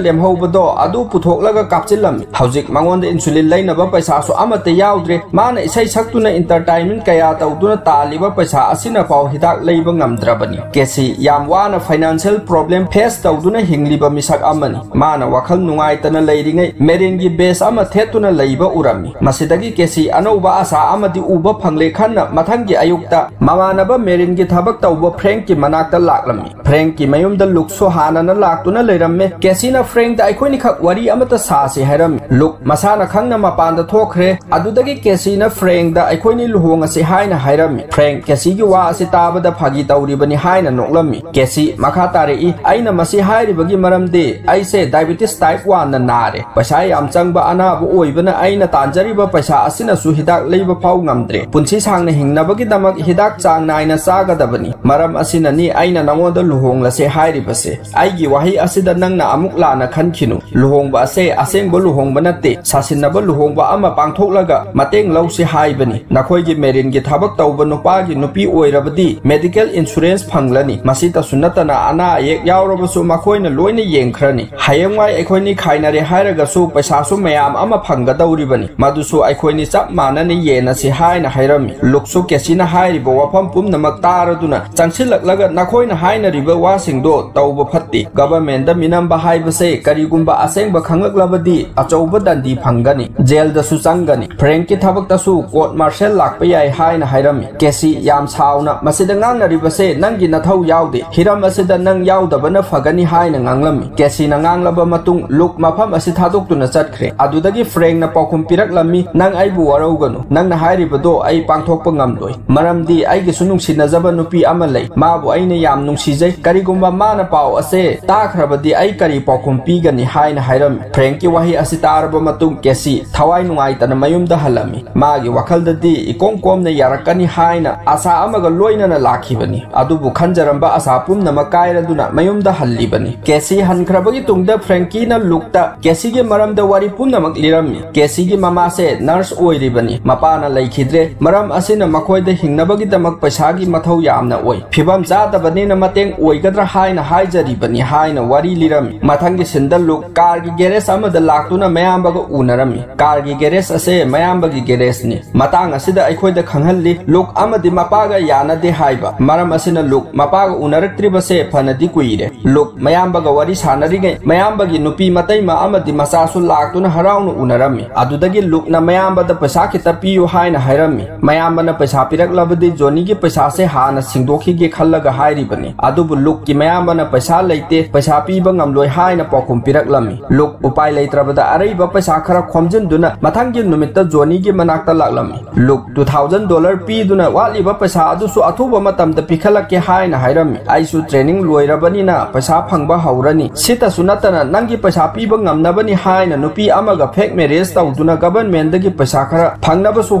ꯂꯦꯝꯍꯧꯕꯗꯣ ꯑꯗꯨ ꯄꯨꯊꯣꯛꯂꯒ ꯀꯥꯞꯆꯤꯜꯂꯝꯃꯤ꯫ ꯍꯧꯖꯤꯛ ꯃꯉꯣꯟꯗ ꯏꯟꯁꯨꯂꯤꯟ ꯂꯩꯅꯕ ꯄꯩꯁꯥꯁꯨ ꯑꯃꯠꯇ ꯌꯥꯎꯗ꯭ꯔꯦ꯫ ꯃꯥꯅ ꯏꯁꯩ ꯁꯛꯇꯨꯅ, entertainment ꯀꯌꯥ ꯇꯧꯗꯨꯅ ꯇꯥꯜꯂꯤꯕ ꯄꯩꯁꯥ ꯑꯁꯤꯅꯐꯥꯎ ꯍꯤꯗꯥꯛ ꯂꯩꯕ ꯉꯝꯗ꯭ꯔꯕꯅꯤ꯫ ꯀꯦꯁꯤ ꯌꯥꯝ ꯋꯥꯅ financial problem face ꯇꯧꯗꯨꯅ ꯍꯤꯡꯂꯤꯕ ꯃꯤꯁꯛ ꯑꯃꯅꯤ꯫ ꯃꯥꯅ ꯋꯥꯈꯜ ꯅꯨꯡꯉꯥꯏꯇꯅ ꯂꯩꯔꯤꯉꯩ ꯃꯦꯔꯤꯟꯒꯤ ꯕꯦꯁ ꯑꯃ ꯊꯦꯠꯇꯨꯅ ꯂꯩꯕ ꯎꯔꯝꯃꯤ꯫ ꯃꯁꯤꯗꯒꯤ ꯀꯦꯁꯤ ꯑꯅꯧꯕ ꯑꯁꯥ ꯑꯃꯗꯤ ꯎꯕ ꯐꯪꯂꯦ ꯈꯟꯅ ꯃꯊꯪꯒꯤ ꯑꯌꯨꯛꯇ ꯃꯃꯥꯟꯅꯕ ꯃꯦꯔꯤꯟꯒꯤ ꯊꯕꯛ ꯇꯧꯕ ꯐ꯭ꯔꯦꯡꯀꯤ ꯃꯅꯥꯛꯇ ꯂꯥꯛꯂꯝꯃꯤ꯫ ꯐ꯭ꯔꯦꯡꯀꯤ ꯃꯌꯨꯝꯗ ꯂꯨꯛꯁꯨ ꯍꯥꯟꯅꯅ ꯂꯥꯛꯇꯨꯅ ꯂꯩꯔꯝꯃꯦ꯫ ꯀꯦꯁꯤꯅ ꯐ꯭ꯔꯦꯡꯗ "ꯑꯩꯈꯣꯏꯅꯤꯈꯛ ꯋꯥꯔꯤ ꯑꯃꯇ ꯁꯥꯁꯤ" ꯍꯥꯏꯔꯝꯃꯤ꯫ ꯂꯨꯛ ꯃꯁꯥꯅ ꯈꯪꯅ ꯃꯄꯥꯟꯗ ꯊꯣꯛꯈ꯭ꯔꯦ꯫ ꯑꯗꯨꯗꯒꯤ ꯀꯦꯁꯤꯅ ꯐ꯭ꯔꯦꯡꯗ "ꯑꯩꯈꯣꯏꯅꯤ ꯂꯨꯍꯣꯡꯉꯁꯤ" ꯍꯥꯏꯅ ꯍꯥꯏꯔꯝꯃꯤ꯫ ꯐ꯭ꯔꯦꯡ ꯀꯦꯁꯤꯒꯤ ꯋꯥ ꯑꯁꯤ ꯇꯥꯕꯗ ꯐꯥꯒꯤ ꯇꯧꯔꯤꯕꯅꯤ ꯍꯥꯏꯅ ꯅꯣꯛꯂꯝꯃꯤ꯫ ꯀꯦꯁꯤ ꯃꯈꯥ ꯇꯥꯔꯛꯏ, "ꯑꯩꯅ ꯃꯁꯤ ꯍꯥꯏꯔꯤꯕꯒꯤ ꯃꯔꯝꯗꯤ ꯑꯩꯁꯦ diabetes type one ꯅ ꯅꯥꯔꯦ꯫ ꯄꯩꯁꯥ ꯌꯥꯝ ꯆꯪꯕ ꯑꯅꯥꯕ ꯑꯣꯏꯕꯅ ꯑꯩꯅ ꯇꯥꯟꯖꯔꯤꯕ ꯄꯩꯁꯥ ꯑꯁꯤꯅꯁꯨ ꯍꯤꯗꯥꯛ ꯂꯩꯕ ꯐꯥꯎ ꯉꯝꯗ꯭ꯔꯦ꯫ ꯄꯨꯟꯁꯤ ꯁꯥꯡꯅ ꯍꯤꯡꯅꯕꯒꯤꯗꯃꯛ ꯍꯤꯗꯥꯛ ꯆꯥꯡ ꯅꯥꯏꯅ ꯆꯥꯒꯗꯕꯅꯤ꯫ ꯃꯔꯝ ꯑꯁꯤꯅꯅꯤ ꯑꯩꯅ ꯅꯉꯣꯟꯗ ꯂꯨꯍꯣꯡꯂꯁꯦ ꯍꯥꯏꯔꯤꯕꯁꯦ꯫ ꯑꯩꯒꯤ ꯋꯥꯍꯩ ꯑꯁꯤꯗ ꯅꯪꯅ ꯑꯃꯨꯛ ꯂꯥꯟꯅ ꯈꯟꯈꯤꯅꯨ꯫ ꯂꯨꯍꯣꯡꯕ ꯑꯁꯦ ꯑꯁꯦꯡꯕ ꯂꯨꯍꯣꯡꯕ ꯅꯠꯇꯦ, ꯁꯥꯁꯤꯟꯅꯕ ꯂꯨꯍꯣꯡꯕ ꯑꯃ ꯄꯥꯡꯊꯣꯛꯂꯒ ꯃꯇꯦꯡ ꯂꯧꯁꯤ ꯍꯥꯏꯕꯅꯤ꯫ ꯅꯈꯣꯏꯒꯤ ꯃꯦꯔꯤꯟꯒꯤ ꯊꯕꯛ ꯇꯧꯕ ꯅꯨꯄꯥꯒꯤ ꯅꯨꯄꯤ ꯑꯣꯏꯔꯕꯗꯤ medical insurance ꯐꯪꯂꯅꯤ꯫ ꯃꯁꯤꯇꯁꯨ ꯅꯠꯇꯅ ꯑꯅꯥ ꯑꯌꯦꯛ ꯌꯥꯎꯔꯕꯁꯨ ꯃꯈꯣꯏꯅ ꯂꯣꯏꯅ ꯌꯦꯡꯈ꯭ꯔꯅꯤ꯫ ꯍꯌꯦꯡꯋꯥꯏ ꯑꯩꯈꯣꯏꯅꯤ ꯈꯥꯏꯅꯔꯦ ꯍꯥꯏꯔꯒꯁꯨ ꯄꯩꯁꯥꯁꯨ ꯃꯌꯥꯝ ꯑꯃ ꯐꯪꯒꯗꯧꯔꯤꯕꯅꯤ꯫ ꯃꯗꯨꯁꯨ ꯑꯩꯈꯣꯏꯅꯤ ꯆꯞ ꯃꯥꯟꯅꯅ ꯌꯦꯟꯅꯁꯤ" ꯍꯥꯏꯅ ꯍꯥꯏꯔꯝꯃꯤ꯫ ꯂꯨꯛꯁꯨ ꯀꯦꯁꯤꯅ ꯍꯥꯏꯔꯤꯕ ꯋꯥꯐꯝ ꯄꯨꯝꯅꯃꯛ ꯇꯥꯔꯗꯨꯅ ꯆꯪꯁꯤꯜꯂꯛꯂꯒ "ꯅꯈꯣꯏꯅ ꯍꯥꯏꯅꯔꯤꯕ ꯋꯥꯁꯤꯡꯗꯣ ꯇꯧꯕ ꯐꯠꯇꯦ꯫ Government ꯗ ꯃꯤꯅꯝꯕ ꯍꯥꯏꯕꯁꯦ ꯀꯔꯤꯒꯨꯝꯕ ꯑꯁꯦꯡꯕ ꯈꯪꯂꯛꯂꯕꯗꯤ ꯑꯆꯧꯕ ꯗꯟꯗꯤ ꯐꯪꯒꯅꯤ, ꯖꯦꯜꯗꯁꯨ ꯆꯪꯒꯅꯤ꯫ ꯐ꯭ꯔꯦꯡꯀꯤ ꯊꯕꯛꯇꯁꯨ court martial ꯂꯥꯛꯄ ꯌꯥꯏ" ꯍꯥꯏꯅ ꯍꯥꯏꯔꯝꯃꯤ꯫ ꯀꯦꯁꯤ ꯌꯥꯝ ꯁꯥꯎꯅ, "ꯃꯁꯤꯗ ꯉꯥꯡꯅꯔꯤꯕꯁꯦ ꯅꯪꯒꯤ ꯅꯊꯧ ꯌꯥꯎꯗꯦ꯫ ꯍꯤꯔꯝ ꯑꯁꯤꯗ ꯅꯪ ꯌꯥꯎꯗꯕꯅ ꯐꯒꯅꯤ" ꯍꯥꯏꯅ ꯉꯥꯡꯂꯝꯃꯤ꯫ ꯀꯦꯁꯤꯅ ꯉꯥꯡꯂꯕ ꯃꯇꯨꯡ ꯂꯨꯛ ꯃꯐꯝ ꯑꯁꯤ ꯊꯥꯗꯣꯛꯇꯨꯅ ꯆꯠꯈ꯭ꯔꯦ꯫ ꯑꯗꯨꯗꯒꯤ ꯐ꯭ꯔꯦꯡꯅ ꯄꯥꯎꯈꯨꯝ ꯄꯤꯔꯛꯂꯝꯃꯤ, "ꯅꯪ ꯑꯩꯕꯨ ꯋꯥꯔꯧꯒꯅꯨ꯫ ꯅꯪꯅ ꯍꯥꯏꯔꯤꯕꯗꯣ ꯑꯩ ꯄꯥꯡꯊꯣꯛꯄ ꯉꯝꯂꯣꯏ꯫ ꯃꯔꯝꯗꯤ ꯑꯩꯒꯤꯁꯨ ꯅꯨꯡꯁꯤꯅꯖꯕ ꯅꯨꯄꯤ ꯑꯃ ꯂꯩ꯫ ꯃꯥꯕꯨ ꯑꯩꯅ ꯌꯥꯝ ꯅꯨꯡꯁꯤꯖꯩ꯫ ꯀꯔꯤꯒꯨꯝꯕ ꯃꯥꯅ ꯄꯥꯎ ꯑꯁꯦ ꯇꯥꯈ꯭ꯔꯕꯗꯤ ꯑꯩ ꯀꯔꯤ ꯄꯥꯎꯈꯨꯝ ꯄꯤꯒꯅꯤ?" ꯍꯥꯏꯅ ꯍꯥꯏꯔꯝꯃꯤ꯫ ꯐ꯭ꯔꯦꯡꯀꯤ ꯋꯥꯍꯩ ꯑꯁꯤ ꯇꯥꯔꯕ ꯃꯇꯨꯡ ꯀꯦꯁꯤ ꯊꯋꯥꯏ ꯅꯨꯡꯉꯥꯏꯇꯅ ꯃꯌꯨꯝꯗ ꯍꯜꯂꯝꯃꯤ꯫ ꯃꯥꯒꯤ ꯋꯥꯈꯜꯗꯗꯤ ꯏꯀꯣꯝ ꯀꯣꯝꯅ ꯌꯥꯔꯛꯀꯅꯤ ꯍꯥꯏꯅ ꯑꯁꯥ ꯑꯃꯒ ꯂꯣꯏꯅꯅ ꯂꯥꯛꯈꯤꯕꯅꯤ꯫ ꯑꯗꯨꯕꯨ ꯈꯟꯖꯔꯝꯕ ꯑꯁꯥ ꯄꯨꯝꯅꯃꯛ ꯀꯥꯏꯔꯗꯨꯅ ꯃꯌꯨꯝꯗ ꯍꯜꯂꯤꯕꯅꯤ꯫ ꯀꯦꯁꯤ ꯍꯟꯈ꯭ꯔꯕꯒꯤ ꯇꯨꯡꯗ ꯐ꯭ꯔꯦꯡꯀꯤꯅ ꯂꯨꯛꯇ ꯀꯦꯁꯤꯒꯤ ꯃꯔꯝꯗ ꯋꯥꯔꯤ ꯄꯨꯝꯅꯃꯛ ꯂꯤꯔꯝꯃꯤ꯫ ꯀꯦꯁꯤꯒꯤ ꯃꯃꯥꯁꯦ ꯅꯔꯁ ꯑꯣꯏꯔꯤꯕꯅꯤ꯫ ꯃꯄꯥꯅ ꯂꯩꯈꯤꯗ꯭ꯔꯦ꯫ ꯃꯔꯝ ꯑꯁꯤꯅ ꯃꯈꯣꯏꯗ ꯍꯤꯡꯅꯕꯒꯤꯗꯃꯛ ꯄꯩꯁꯥꯒꯤ ꯃꯊꯧ ꯌꯥꯝꯅ ꯑꯣꯏ꯫ ꯐꯤꯕꯝ ꯆꯥꯗꯕꯅꯤꯅ ꯃꯇꯦꯡ ꯑꯣꯏꯒꯗ꯭ꯔꯥ ꯍꯥꯏꯅ ꯍꯥꯏꯖꯔꯤꯕꯅꯤ ꯍꯥꯏꯅ ꯋꯥꯔꯤ ꯂꯤꯔꯝꯃꯤ꯫ ꯃꯊꯪꯒꯤ ꯁꯤꯟꯗ ꯂꯨꯛ ꯀꯥꯔꯒꯤ ꯒꯦꯔꯦꯖ ꯑꯃꯗ ꯂꯥꯛꯇꯨꯅ ꯃꯌꯥꯝꯕꯒ ꯎꯅꯔꯝꯃꯤ꯫ ꯀꯥꯔꯒꯤ ꯒꯦꯔꯦꯖ ꯑꯁꯦ ꯃꯌꯥꯝꯕꯒꯤ ꯒꯦꯔꯦꯖꯅꯤ꯫ ꯃꯇꯥꯡ ꯑꯁꯤꯗ ꯑꯩꯈꯣꯏꯗ ꯈꯪꯍꯜꯂꯤ, ꯂꯨꯛ ꯑꯃꯗꯤ ꯃꯄꯥꯒ ꯌꯥꯅꯗꯦ ꯍꯥꯏꯕ꯫ ꯃꯔꯝ ꯑꯁꯤꯅ ꯂꯨꯛ ꯃꯄꯥꯒ ꯎꯅꯔꯛꯇ꯭ꯔꯤꯕꯁꯦ ꯐꯅꯗꯤ ꯀꯨꯏꯔꯦ꯫ ꯂꯨꯛ ꯃꯌꯥꯝꯕꯒ ꯋꯥꯔꯤ ꯁꯥꯟꯅꯔꯤꯉꯩ ꯃꯌꯥꯝꯕꯒꯤ ꯅꯨꯄꯤ ꯃꯇꯩꯃ ꯑꯃꯗꯤ ꯃꯆꯥꯁꯨ ꯂꯥꯛꯇꯨꯅ ꯍꯔꯥꯎꯅ ꯎꯅꯔꯝꯃꯤ꯫ ꯑꯗꯨꯗꯒꯤ ꯂꯨꯛꯅ ꯃꯌꯥꯝꯕꯗ ꯄꯩꯁꯥ ꯈꯤꯇ ꯄꯤꯌꯨ ꯍꯥꯏꯅ ꯍꯥꯏꯔꯝꯃꯤ꯫ ꯃꯌꯥꯝꯕꯅ ꯄꯩꯁꯥ ꯄꯤꯔꯛꯂꯕꯗꯤ ꯖꯣꯅꯤꯒꯤ ꯄꯩꯁꯥꯁꯦ ꯍꯥꯟꯅ ꯁꯤꯡꯗꯣꯛꯈꯤꯒꯦ ꯈꯜꯂꯒ ꯍꯥꯏꯔꯤꯕꯅꯤ꯫ ꯑꯗꯨꯕꯨ ꯂꯨꯛꯀꯤ ꯃꯌꯥꯝꯕꯅ ꯄꯩꯁꯥ ꯂꯩꯇꯦ, ꯄꯩꯁꯥ ꯄꯤꯕ ꯉꯝꯂꯣꯏ ꯍꯥꯏꯅ ꯄꯥꯎꯈꯨꯝ ꯄꯤꯔꯛꯂꯝꯃꯤ꯫ ꯂꯨꯛ ꯎꯄꯥꯏ ꯂꯩꯇ꯭ꯔꯕꯗ ꯑꯔꯩꯕ ꯄꯩꯁꯥ ꯈꯔ ꯈꯣꯝꯖꯤꯟꯗꯨꯅ ꯃꯊꯪꯒꯤ ꯅꯨꯃꯤꯠꯇ ꯖꯣꯅꯤꯒꯤ ꯃꯅꯥꯛꯇ ꯂꯥꯛꯂꯝꯃꯤ꯫ ꯂꯨꯛ two thousand dollar ꯄꯤꯗꯨꯅ ꯋꯥꯠꯂꯤꯕ ꯄꯩꯁꯥ ꯑꯗꯨꯁꯨ ꯑꯊꯨꯕ ꯃꯇꯝꯗ ꯄꯤꯈꯠꯂꯛꯀꯦ ꯍꯥꯏꯅ ꯍꯥꯏꯔꯝꯃꯤ꯫ ꯑꯩꯁꯨ training ꯂꯣꯏꯔꯕꯅꯤꯅ ꯄꯩꯁꯥ ꯐꯪꯕ ꯍꯧꯔꯅꯤ꯫ ꯁꯤꯇꯁꯨ ꯅꯠꯇꯅ ꯅꯪꯒꯤ ꯄꯩꯁꯥ ꯄꯤꯕ ꯉꯝꯅꯕꯅꯤ ꯍꯥꯏꯅ ꯅꯨꯄꯤ ꯑꯃꯒ fake marriage ꯇꯧꯗꯨꯅ government ꯇꯒꯤ ꯄꯩꯁꯥ ꯈꯔ ꯐꯪꯅꯕꯁꯨ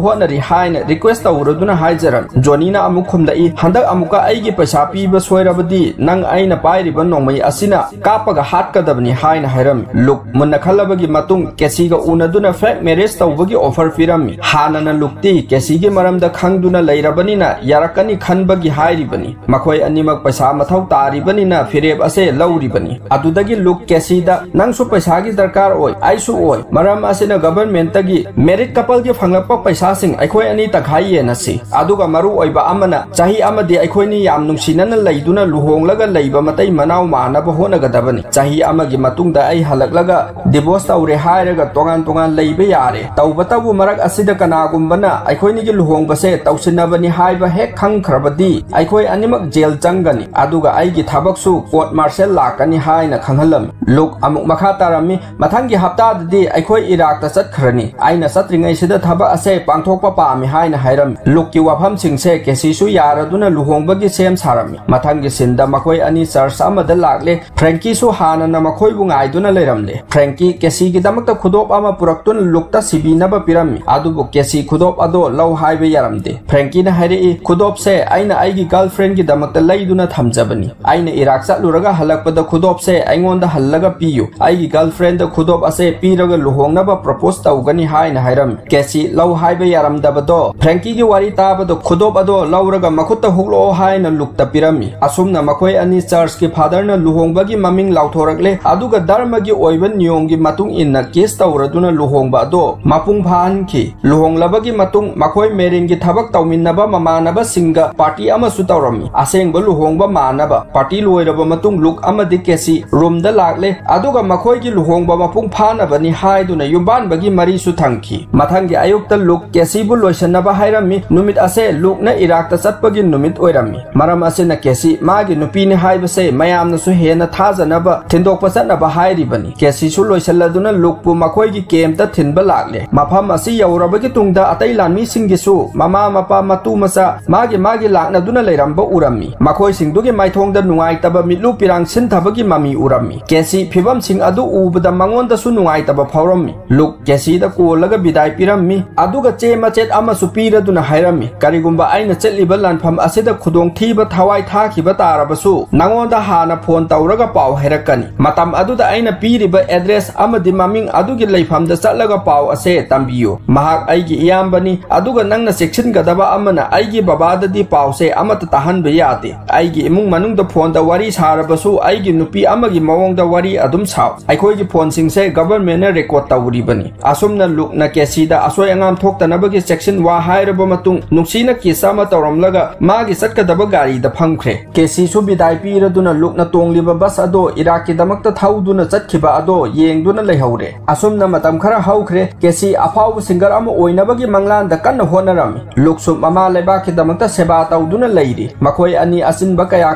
ꯍꯣꯠꯅꯔꯤ ꯍꯥꯏꯅ request ꯇꯧꯔꯗꯨꯅ ꯍꯥꯏꯖꯔꯝꯃꯤ꯫ ꯖꯣꯅꯤꯅ ꯑꯃꯨꯛ ꯈꯨꯝꯂꯛꯏ, ꯍꯟꯗꯛ ꯑꯃꯨꯛꯀ ꯑꯩꯒꯤ ꯄꯩꯁꯥ ꯄꯤꯕ ꯁꯣꯏꯔꯕꯗꯤ ꯅꯪ ꯑꯩꯅ ꯄꯥꯏꯔꯤꯕ ꯅꯣꯡꯃꯩ ꯑꯁꯤꯅ ꯀꯥꯞꯄꯒ ꯍꯥꯠꯀꯗꯕꯅꯤ ꯍꯥꯏꯅ ꯍꯥꯏꯔꯝꯃꯤ꯫ ꯂꯨꯛ ꯃꯨꯟꯅ ꯈꯜꯂꯕꯒꯤ ꯃꯇꯨꯡ ꯀꯦꯁꯤꯒ ꯎꯅꯗꯨꯅ fake marriage ꯇꯧꯕꯒꯤ offer ꯄꯤꯔꯝꯃꯤ꯫ ꯍꯥꯟꯅꯅ ꯂꯨꯛꯇꯤ ꯀꯦꯁꯤꯒꯤ ꯃꯔꯝꯗ ꯈꯪꯗꯨꯅ ꯂꯩꯔꯕꯅꯤꯅ ꯌꯥꯔꯛꯀꯅꯤ ꯈꯟꯕꯒꯤ ꯍꯥꯏꯔꯤꯕꯅꯤ꯫ ꯃꯈꯣꯏ ꯑꯅꯤꯃꯛ ꯄꯩꯁꯥ ꯃꯊꯧ ꯇꯥꯔꯤꯕꯅꯤꯅ ꯐꯤꯔꯦꯞ ꯑꯁꯦ ꯂꯧꯔꯤꯕꯅꯤ꯫ ꯑꯗꯨꯗꯒꯤ ꯂꯨꯛ ꯀꯦꯁꯤꯗ, ꯅꯪꯁꯨ ꯄꯩꯁꯥꯒꯤ ꯗꯔꯀꯥꯔ ꯑꯣꯏ, ꯑꯩꯁꯨ ꯑꯣꯏ꯫ ꯃꯔꯝ ꯑꯁꯤꯅ government ꯇꯒꯤ married couple ꯒꯤ ꯐꯪꯂꯛꯄ ꯄꯩꯁꯥꯁꯤꯡ ꯑꯩꯈꯣꯏ ꯑꯅꯤ ꯇꯪꯈꯥꯏ ꯌꯦꯟꯅꯁꯤ꯫ ꯑꯗꯨꯒ ꯃꯔꯨ ꯑꯣꯏꯕ ꯑꯃꯅ, ꯆꯍꯤ ꯑꯃꯗꯤ ꯑꯩꯈꯣꯏꯅꯤ ꯌꯥꯝ ꯅꯨꯡꯁꯤꯅꯅ ꯂꯩꯗꯨꯅ ꯂꯨꯍꯣꯡꯂꯒ ꯂꯩꯕ ꯃꯇꯩ ꯃꯅꯥꯎ ꯃꯥꯟꯅꯕ ꯍꯣꯠꯅꯒꯗꯕꯅꯤ꯫ ꯆꯍꯤ ꯑꯃꯒꯤ ꯃꯇꯨꯡꯗ ꯑꯩ ꯍꯜꯂꯛꯂꯒ divorce ꯇꯧꯔꯦ ꯍꯥꯏꯔꯒ ꯇꯣꯉꯥꯟ ꯇꯣꯉꯥꯟ ꯂꯩꯕ ꯌꯥꯔꯦ꯫ ꯇꯧꯕꯇꯕꯨ ꯃꯔꯛ ꯑꯁꯤꯗ ꯀꯅꯥꯒꯨꯝꯕꯅ ꯑꯩꯈꯣꯏꯅꯤꯒꯤ ꯂꯨꯍꯣꯡꯕꯁꯦ ꯇꯧꯁꯤꯟꯅꯕꯅꯤ ꯍꯥꯏꯕ ꯍꯦꯛ ꯈꯪꯈ꯭ꯔꯕꯗꯤ ꯑꯩꯈꯣꯏ ꯑꯅꯤꯃꯛ ꯖꯦꯜ ꯆꯪꯒꯅꯤ, ꯑꯗꯨꯒ ꯑꯩꯒꯤ ꯊꯕꯛꯁꯨ court martial ꯂꯥꯛꯀꯅꯤ ꯍꯥꯏꯅ ꯈꯪꯍꯜꯂꯝꯃꯤ꯫ ꯂꯨꯛ ꯑꯃꯨꯛ ꯃꯈꯥ ꯇꯥꯔꯝꯃꯤ, ꯃꯊꯪꯒꯤ ꯍꯞꯇꯥꯗꯗꯤ ꯑꯩꯈꯣꯏ ꯏꯔꯥꯛꯇ ꯆꯠꯈ꯭ꯔꯅꯤ꯫ ꯑꯩꯅ ꯆꯠꯇ꯭ꯔꯤꯉꯩꯁꯤꯗ ꯊꯕꯛ ꯑꯁꯦ ꯄꯥꯡꯊꯣꯛꯄ ꯄꯥꯝꯃꯤ ꯍꯥꯏꯅ ꯍꯥꯏꯔꯝꯃꯤ꯫ ꯂꯨꯛꯀꯤ ꯋꯥꯐꯝꯁꯤꯡꯁꯦ ꯀꯦꯁꯤꯁꯨ ꯌꯥꯔꯗꯨꯅ ꯂꯨꯍꯣꯡꯕꯒꯤ ꯁꯦꯝ ꯁꯥꯔꯝꯃꯤ꯫ ꯃꯊꯪꯒꯤ ꯁꯤꯟꯗ ꯃꯈꯣꯏ ꯑꯅꯤ ꯆꯔꯆ ꯑꯃꯗ ꯂꯥꯛꯂꯦ꯫ ꯐ꯭ꯔꯦꯡꯀꯤꯁꯨ ꯍꯥꯟꯅꯅ ꯃꯈꯣꯏꯕꯨ ꯉꯥꯏꯗꯨꯅ ꯂꯩꯔꯝꯂꯦ꯫ ꯐ꯭ꯔꯦꯡꯀꯤ ꯀꯦꯁꯤꯒꯤꯗꯃꯛꯇ ꯈꯨꯗꯣꯞ ꯑꯃ ꯄꯨꯔꯛꯇꯨꯅ ꯂꯨꯛꯇ ꯁꯤꯕꯤꯅꯕ ꯄꯤꯔꯝꯃꯤ꯫ ꯑꯗꯨꯕꯨ ꯀꯦꯁꯤ ꯈꯨꯗꯣꯞ ꯑꯗꯣ ꯂꯧ ꯍꯥꯏꯕ ꯌꯥꯔꯝꯗꯦ꯫ ꯐ꯭ꯔꯦꯡꯀꯤꯅ ꯍꯥꯏꯔꯛꯏ, ꯈꯨꯗꯣꯞꯁꯦ ꯑꯩꯅ ꯑꯩꯒꯤ ꯒꯔꯜꯐ꯭ꯔꯦꯟꯒꯤꯗꯃꯛꯇ ꯂꯩꯗꯨꯅ ꯊꯝꯖꯕꯅꯤ꯫ ꯑꯩꯅ ꯏꯔꯥꯛ ꯆꯠꯂꯨꯔꯒ ꯍꯜꯂꯛꯄꯗ ꯈꯨꯗꯣꯞꯁꯦ ꯑꯩꯉꯣꯟꯗ ꯍꯜꯂꯒ ꯄꯤꯌꯨ꯫ ꯑꯩꯒꯤ ꯒꯔꯜꯐ꯭ꯔꯦꯟꯗ ꯈꯨꯗꯣꯞ ꯑꯁꯦ ꯄꯤꯔꯒ ꯂꯨꯍꯣꯡꯅꯕ ꯄ꯭ꯔꯣꯄꯣꯁ ꯇꯧꯒꯅꯤ ꯍꯥꯏꯅ ꯍꯥꯏꯔꯝꯃꯤ꯫ ꯀꯦꯁꯤ ꯂꯧ ꯍꯥꯏꯕ ꯌꯥꯔꯝꯗꯕꯗꯣ ꯐ꯭ꯔꯦꯡꯀꯤꯒꯤ ꯋꯥꯔꯤ ꯇꯥꯕꯗ ꯈꯨꯗꯣꯞ ꯑꯗꯣ ꯂꯧꯔꯒ ꯃꯈꯨꯠꯇ ꯍꯨꯛꯂꯛꯑꯣ ꯍꯥꯏꯅ ꯂꯨꯛꯇ ꯄꯤꯔꯝꯃꯤ꯫ ꯑꯁꯨꯝꯅ ꯃꯈꯣꯏ ꯑꯅꯤ ꯆꯔꯆꯀꯤ ꯐꯥꯗꯔꯅ ꯂꯨꯍꯣꯡꯕꯒꯤ ꯃꯃꯤꯡ ꯂꯥꯎꯊꯣꯔꯛꯂꯦ, ꯑꯗꯨꯒ ꯙꯔꯃꯒꯤ ꯑꯣꯏꯕ ꯅꯤꯌꯣꯝꯒꯤ ꯃꯇꯨꯡ ꯏꯟꯅ ꯀꯤꯁ ꯇꯧꯔꯗꯨꯅ ꯂꯨꯍꯣꯡꯕ ꯑꯗꯣ ꯃꯄꯨꯡ ꯐꯥꯍꯟꯈꯤ꯫ ꯂꯨꯍꯣꯡꯂꯕꯒꯤ ꯃꯇꯨꯡ ꯃꯈꯣꯏ ꯃꯦꯔꯤꯟꯒꯤ ꯊꯕꯛ ꯇꯧꯃꯤꯟꯅꯕ ꯃꯃꯥꯟꯅꯕꯁꯤꯡꯒ ꯄꯥꯔꯇꯤ ꯑꯃꯁꯨ ꯇꯧꯔꯝꯃꯤ꯫ ꯑꯁꯦꯡꯕ ꯂꯨꯍꯣꯡꯕ ꯃꯥꯟꯅꯕ ꯄꯥꯔꯇꯤ ꯂꯣꯏꯔꯕ ꯃꯇꯨꯡ ꯂꯨꯛ ꯑꯃꯗꯤ ꯀꯦꯁꯤ ꯔꯨꯝꯗ ꯂꯥꯛꯂꯦ, ꯑꯗꯨꯒ ꯃꯈꯣꯏꯒꯤ ꯂꯨꯍꯣꯡꯕ ꯃꯄꯨꯡ ꯐꯥꯅꯕꯅꯤ ꯍꯥꯏꯗꯨꯅ ꯌꯨꯝꯕꯥꯟꯕꯒꯤ ꯃꯔꯤꯁꯨ ꯊꯝꯈꯤ꯫ ꯃꯊꯪꯒꯤ ꯑꯌꯨꯛꯇ ꯂꯨꯛ ꯀꯦꯁꯤꯕꯨ ꯂꯣꯏꯁꯤꯟꯅꯕ ꯍꯥꯏꯔꯝꯃꯤ꯫ ꯅꯨꯃꯤꯠ ꯑꯁꯦ ꯂꯨꯛꯅ ꯏꯔꯥꯛꯇ ꯆꯠꯄꯒꯤ ꯅꯨꯃꯤꯠ ꯑꯣꯏꯔꯝꯃꯤ꯫ ꯃꯔꯝ ꯑꯁꯤꯅ ꯀꯦꯁꯤ ꯃꯥꯒꯤ ꯅꯨꯄꯤꯅꯤ ꯍꯥꯏꯕꯁꯦ ꯃꯌꯥꯝꯅꯁꯨ ꯍꯦꯟꯅ ꯊꯥꯖꯅꯕ ꯊꯤꯟꯗꯣꯛꯄ ꯆꯠꯅꯕ ꯍꯥꯏꯔꯤꯕꯅꯤ꯫ ꯀꯦꯁꯤꯁꯨ ꯂꯣꯏꯁꯤꯜꯂꯗꯨꯅ ꯂꯨꯛꯄꯨ ꯃꯈꯣꯏꯒꯤ ꯀꯦꯝꯞꯇ ꯊꯤꯟꯕ ꯂꯥꯛꯂꯦ꯫ ꯃꯐꯝ ꯑꯁꯤ ꯌꯧꯔꯕꯒꯤ ꯇꯨꯡꯗ ꯑꯇꯩ ꯂꯥꯟꯃꯤꯁꯤꯡꯒꯤꯁꯨ ꯃꯃꯥ ꯃꯄꯥ ꯃꯇꯨ ꯃꯆꯥ ꯃꯥꯒꯤ ꯃꯥꯒꯤ ꯂꯥꯛꯅꯗꯨꯅ ꯂꯩꯔꯝꯕ ꯎꯔꯝꯃꯤ꯫ ꯃꯈꯣꯏꯁꯤꯡꯗꯨꯒꯤ ꯃꯥꯏꯊꯣꯡꯗ ꯅꯨꯡꯉꯥꯏꯇꯕ ꯃꯤꯠꯂꯨ ꯄꯤꯔꯥꯡ ꯁꯤꯟꯊꯕꯒꯤ ꯃꯃꯤ ꯎꯔꯝꯃꯤ꯫ ꯀꯦꯁꯤ ꯐꯤꯕꯝꯁꯤꯡ ꯑꯗꯨ ꯎꯕꯗ ꯃꯉꯣꯟꯗꯁꯨ ꯅꯨꯡꯉꯥꯏꯇꯕ ꯐꯥꯎꯔꯝꯃꯤ꯫ ꯂꯨꯛ ꯀꯦꯁꯤꯗ ꯀꯣꯜꯂꯒ ꯕꯤꯗꯥꯏ ꯄꯤꯔꯝꯃꯤ, ꯑꯗꯨꯒ ꯆꯦ ꯃꯆꯦꯠ ꯑꯃꯁꯨ ꯄꯤꯔꯗꯨꯅ ꯍꯥꯏꯔꯝꯃꯤ, "ꯀꯔꯤꯒꯨꯝꯕ ꯑꯩꯅ ꯆꯠꯂꯤꯕ ꯂꯥꯟꯐꯝ ꯑꯁꯤꯗ ꯈꯨꯗꯣꯡꯊꯤꯕ ꯊꯋꯥꯏ ꯊꯥꯈꯤꯕ ꯇꯥꯔꯕꯁꯨ ꯅꯉꯣꯟꯗ ꯍꯥꯟꯅ ꯐꯣꯟ ꯇꯧꯔꯒ ꯄꯥꯎ ꯍꯥꯏꯔꯛꯀꯅꯤ꯫ ꯃꯇꯝ ꯑꯗꯨꯗ ꯑꯩꯅ ꯄꯤꯔꯤꯕ ꯑꯦꯗ꯭ꯔꯦꯁ ꯑꯃꯗꯤ ꯃꯃꯤꯡ ꯑꯗꯨꯒꯤ ꯂꯩꯐꯝꯗ ꯆꯠꯂꯒ ꯄꯥꯎ ꯑꯁꯦ ꯇꯝꯕꯤꯌꯨ꯫ ꯃꯍꯥꯛ ꯑꯩꯒꯤ ꯏꯌꯥꯝꯕꯅꯤ, ꯑꯗꯨꯒ ꯅꯪꯅ ꯆꯦꯛꯁꯤꯟꯒꯗꯕ ꯑꯃꯅ ꯑꯩꯒꯤ ꯕꯕꯥꯗꯗꯤ ꯄꯥꯎꯁꯦ ꯑꯃꯠꯇ ꯇꯥꯍꯟꯕ ꯌꯥꯗꯦ꯫ ꯑꯩꯒꯤ ꯏꯃꯨꯡ ꯃꯅꯨꯡꯗ ꯐꯣꯟꯗ ꯋꯥꯔꯤ ꯁꯥꯔꯕꯁꯨ ꯑꯩꯒꯤ ꯅꯨꯄꯤ ꯑꯃꯒꯤ ꯃꯑꯣꯡꯗ ꯋꯥꯔꯤ ꯑꯗꯨꯝ ꯁꯥꯎ꯫ ꯑꯩꯈꯣꯏꯒꯤ ꯐꯣꯟꯁꯤꯡꯁꯦ ꯒꯚꯔꯟꯃꯦꯟꯠꯅ ꯔꯦꯀꯣꯔꯗ ꯇꯧꯔꯤꯕꯅꯤ꯫" ꯑꯁꯨꯝꯅ ꯂꯨꯛꯅ ꯀꯦꯁꯤꯗ ꯑꯁꯣꯏ ꯑꯉꯥꯝ ꯊꯣꯛꯇꯅꯕꯒꯤ ꯆꯦꯛꯁꯤꯟ ꯋꯥ ꯍꯥꯏꯔꯕ ꯃꯇꯨꯡ ꯅꯨꯡꯁꯤꯅ ꯀꯤꯁ ꯑꯃ ꯇꯧꯔꯝꯂꯒ ꯃꯥꯒꯤ ꯆꯠꯀꯗꯕ ꯒꯥꯔꯤꯗ ꯐꯝꯈ꯭ꯔꯦ꯫ ꯀꯦꯁꯤꯁꯨ ꯕꯤꯗꯥꯏ ꯄꯤꯔꯗꯨꯅ ꯂꯨꯛꯅ ꯇꯣꯡꯂꯤꯕ ꯕꯁ ꯑꯗꯣ ꯏꯔꯥꯛꯀꯤꯗꯃꯛꯇ ꯊꯧꯗꯨꯅ ꯆꯠꯈꯤꯕ ꯑꯗꯣ ꯌꯦꯡꯗꯨꯅ ꯂꯩꯍꯧꯔꯦ꯫ ꯑꯁꯨꯝꯅ ꯃꯇꯝ ꯈꯔ ꯍꯧꯈ꯭ꯔꯦ꯫ ꯀꯦꯁꯤ ꯑꯐꯥꯎꯕ ꯁꯤꯡꯒꯔ ꯑꯃ ꯑꯣꯏꯅꯕꯒꯤ ꯃꯪꯂꯥꯟꯗ ꯀꯟꯅ ꯍꯣꯠꯅꯔꯝꯃꯤ꯫ ꯂꯨꯛꯁꯨ ꯃꯃꯥ ꯂꯩꯕꯥꯛꯀꯤꯗꯃꯛꯇ ꯁꯦꯕꯥ ꯇꯧꯗꯨꯅ ꯂꯩꯔꯤ꯫ ꯃꯈꯣꯏ ꯑꯅꯤ ꯑꯆꯤꯟꯕ ꯀꯌꯥ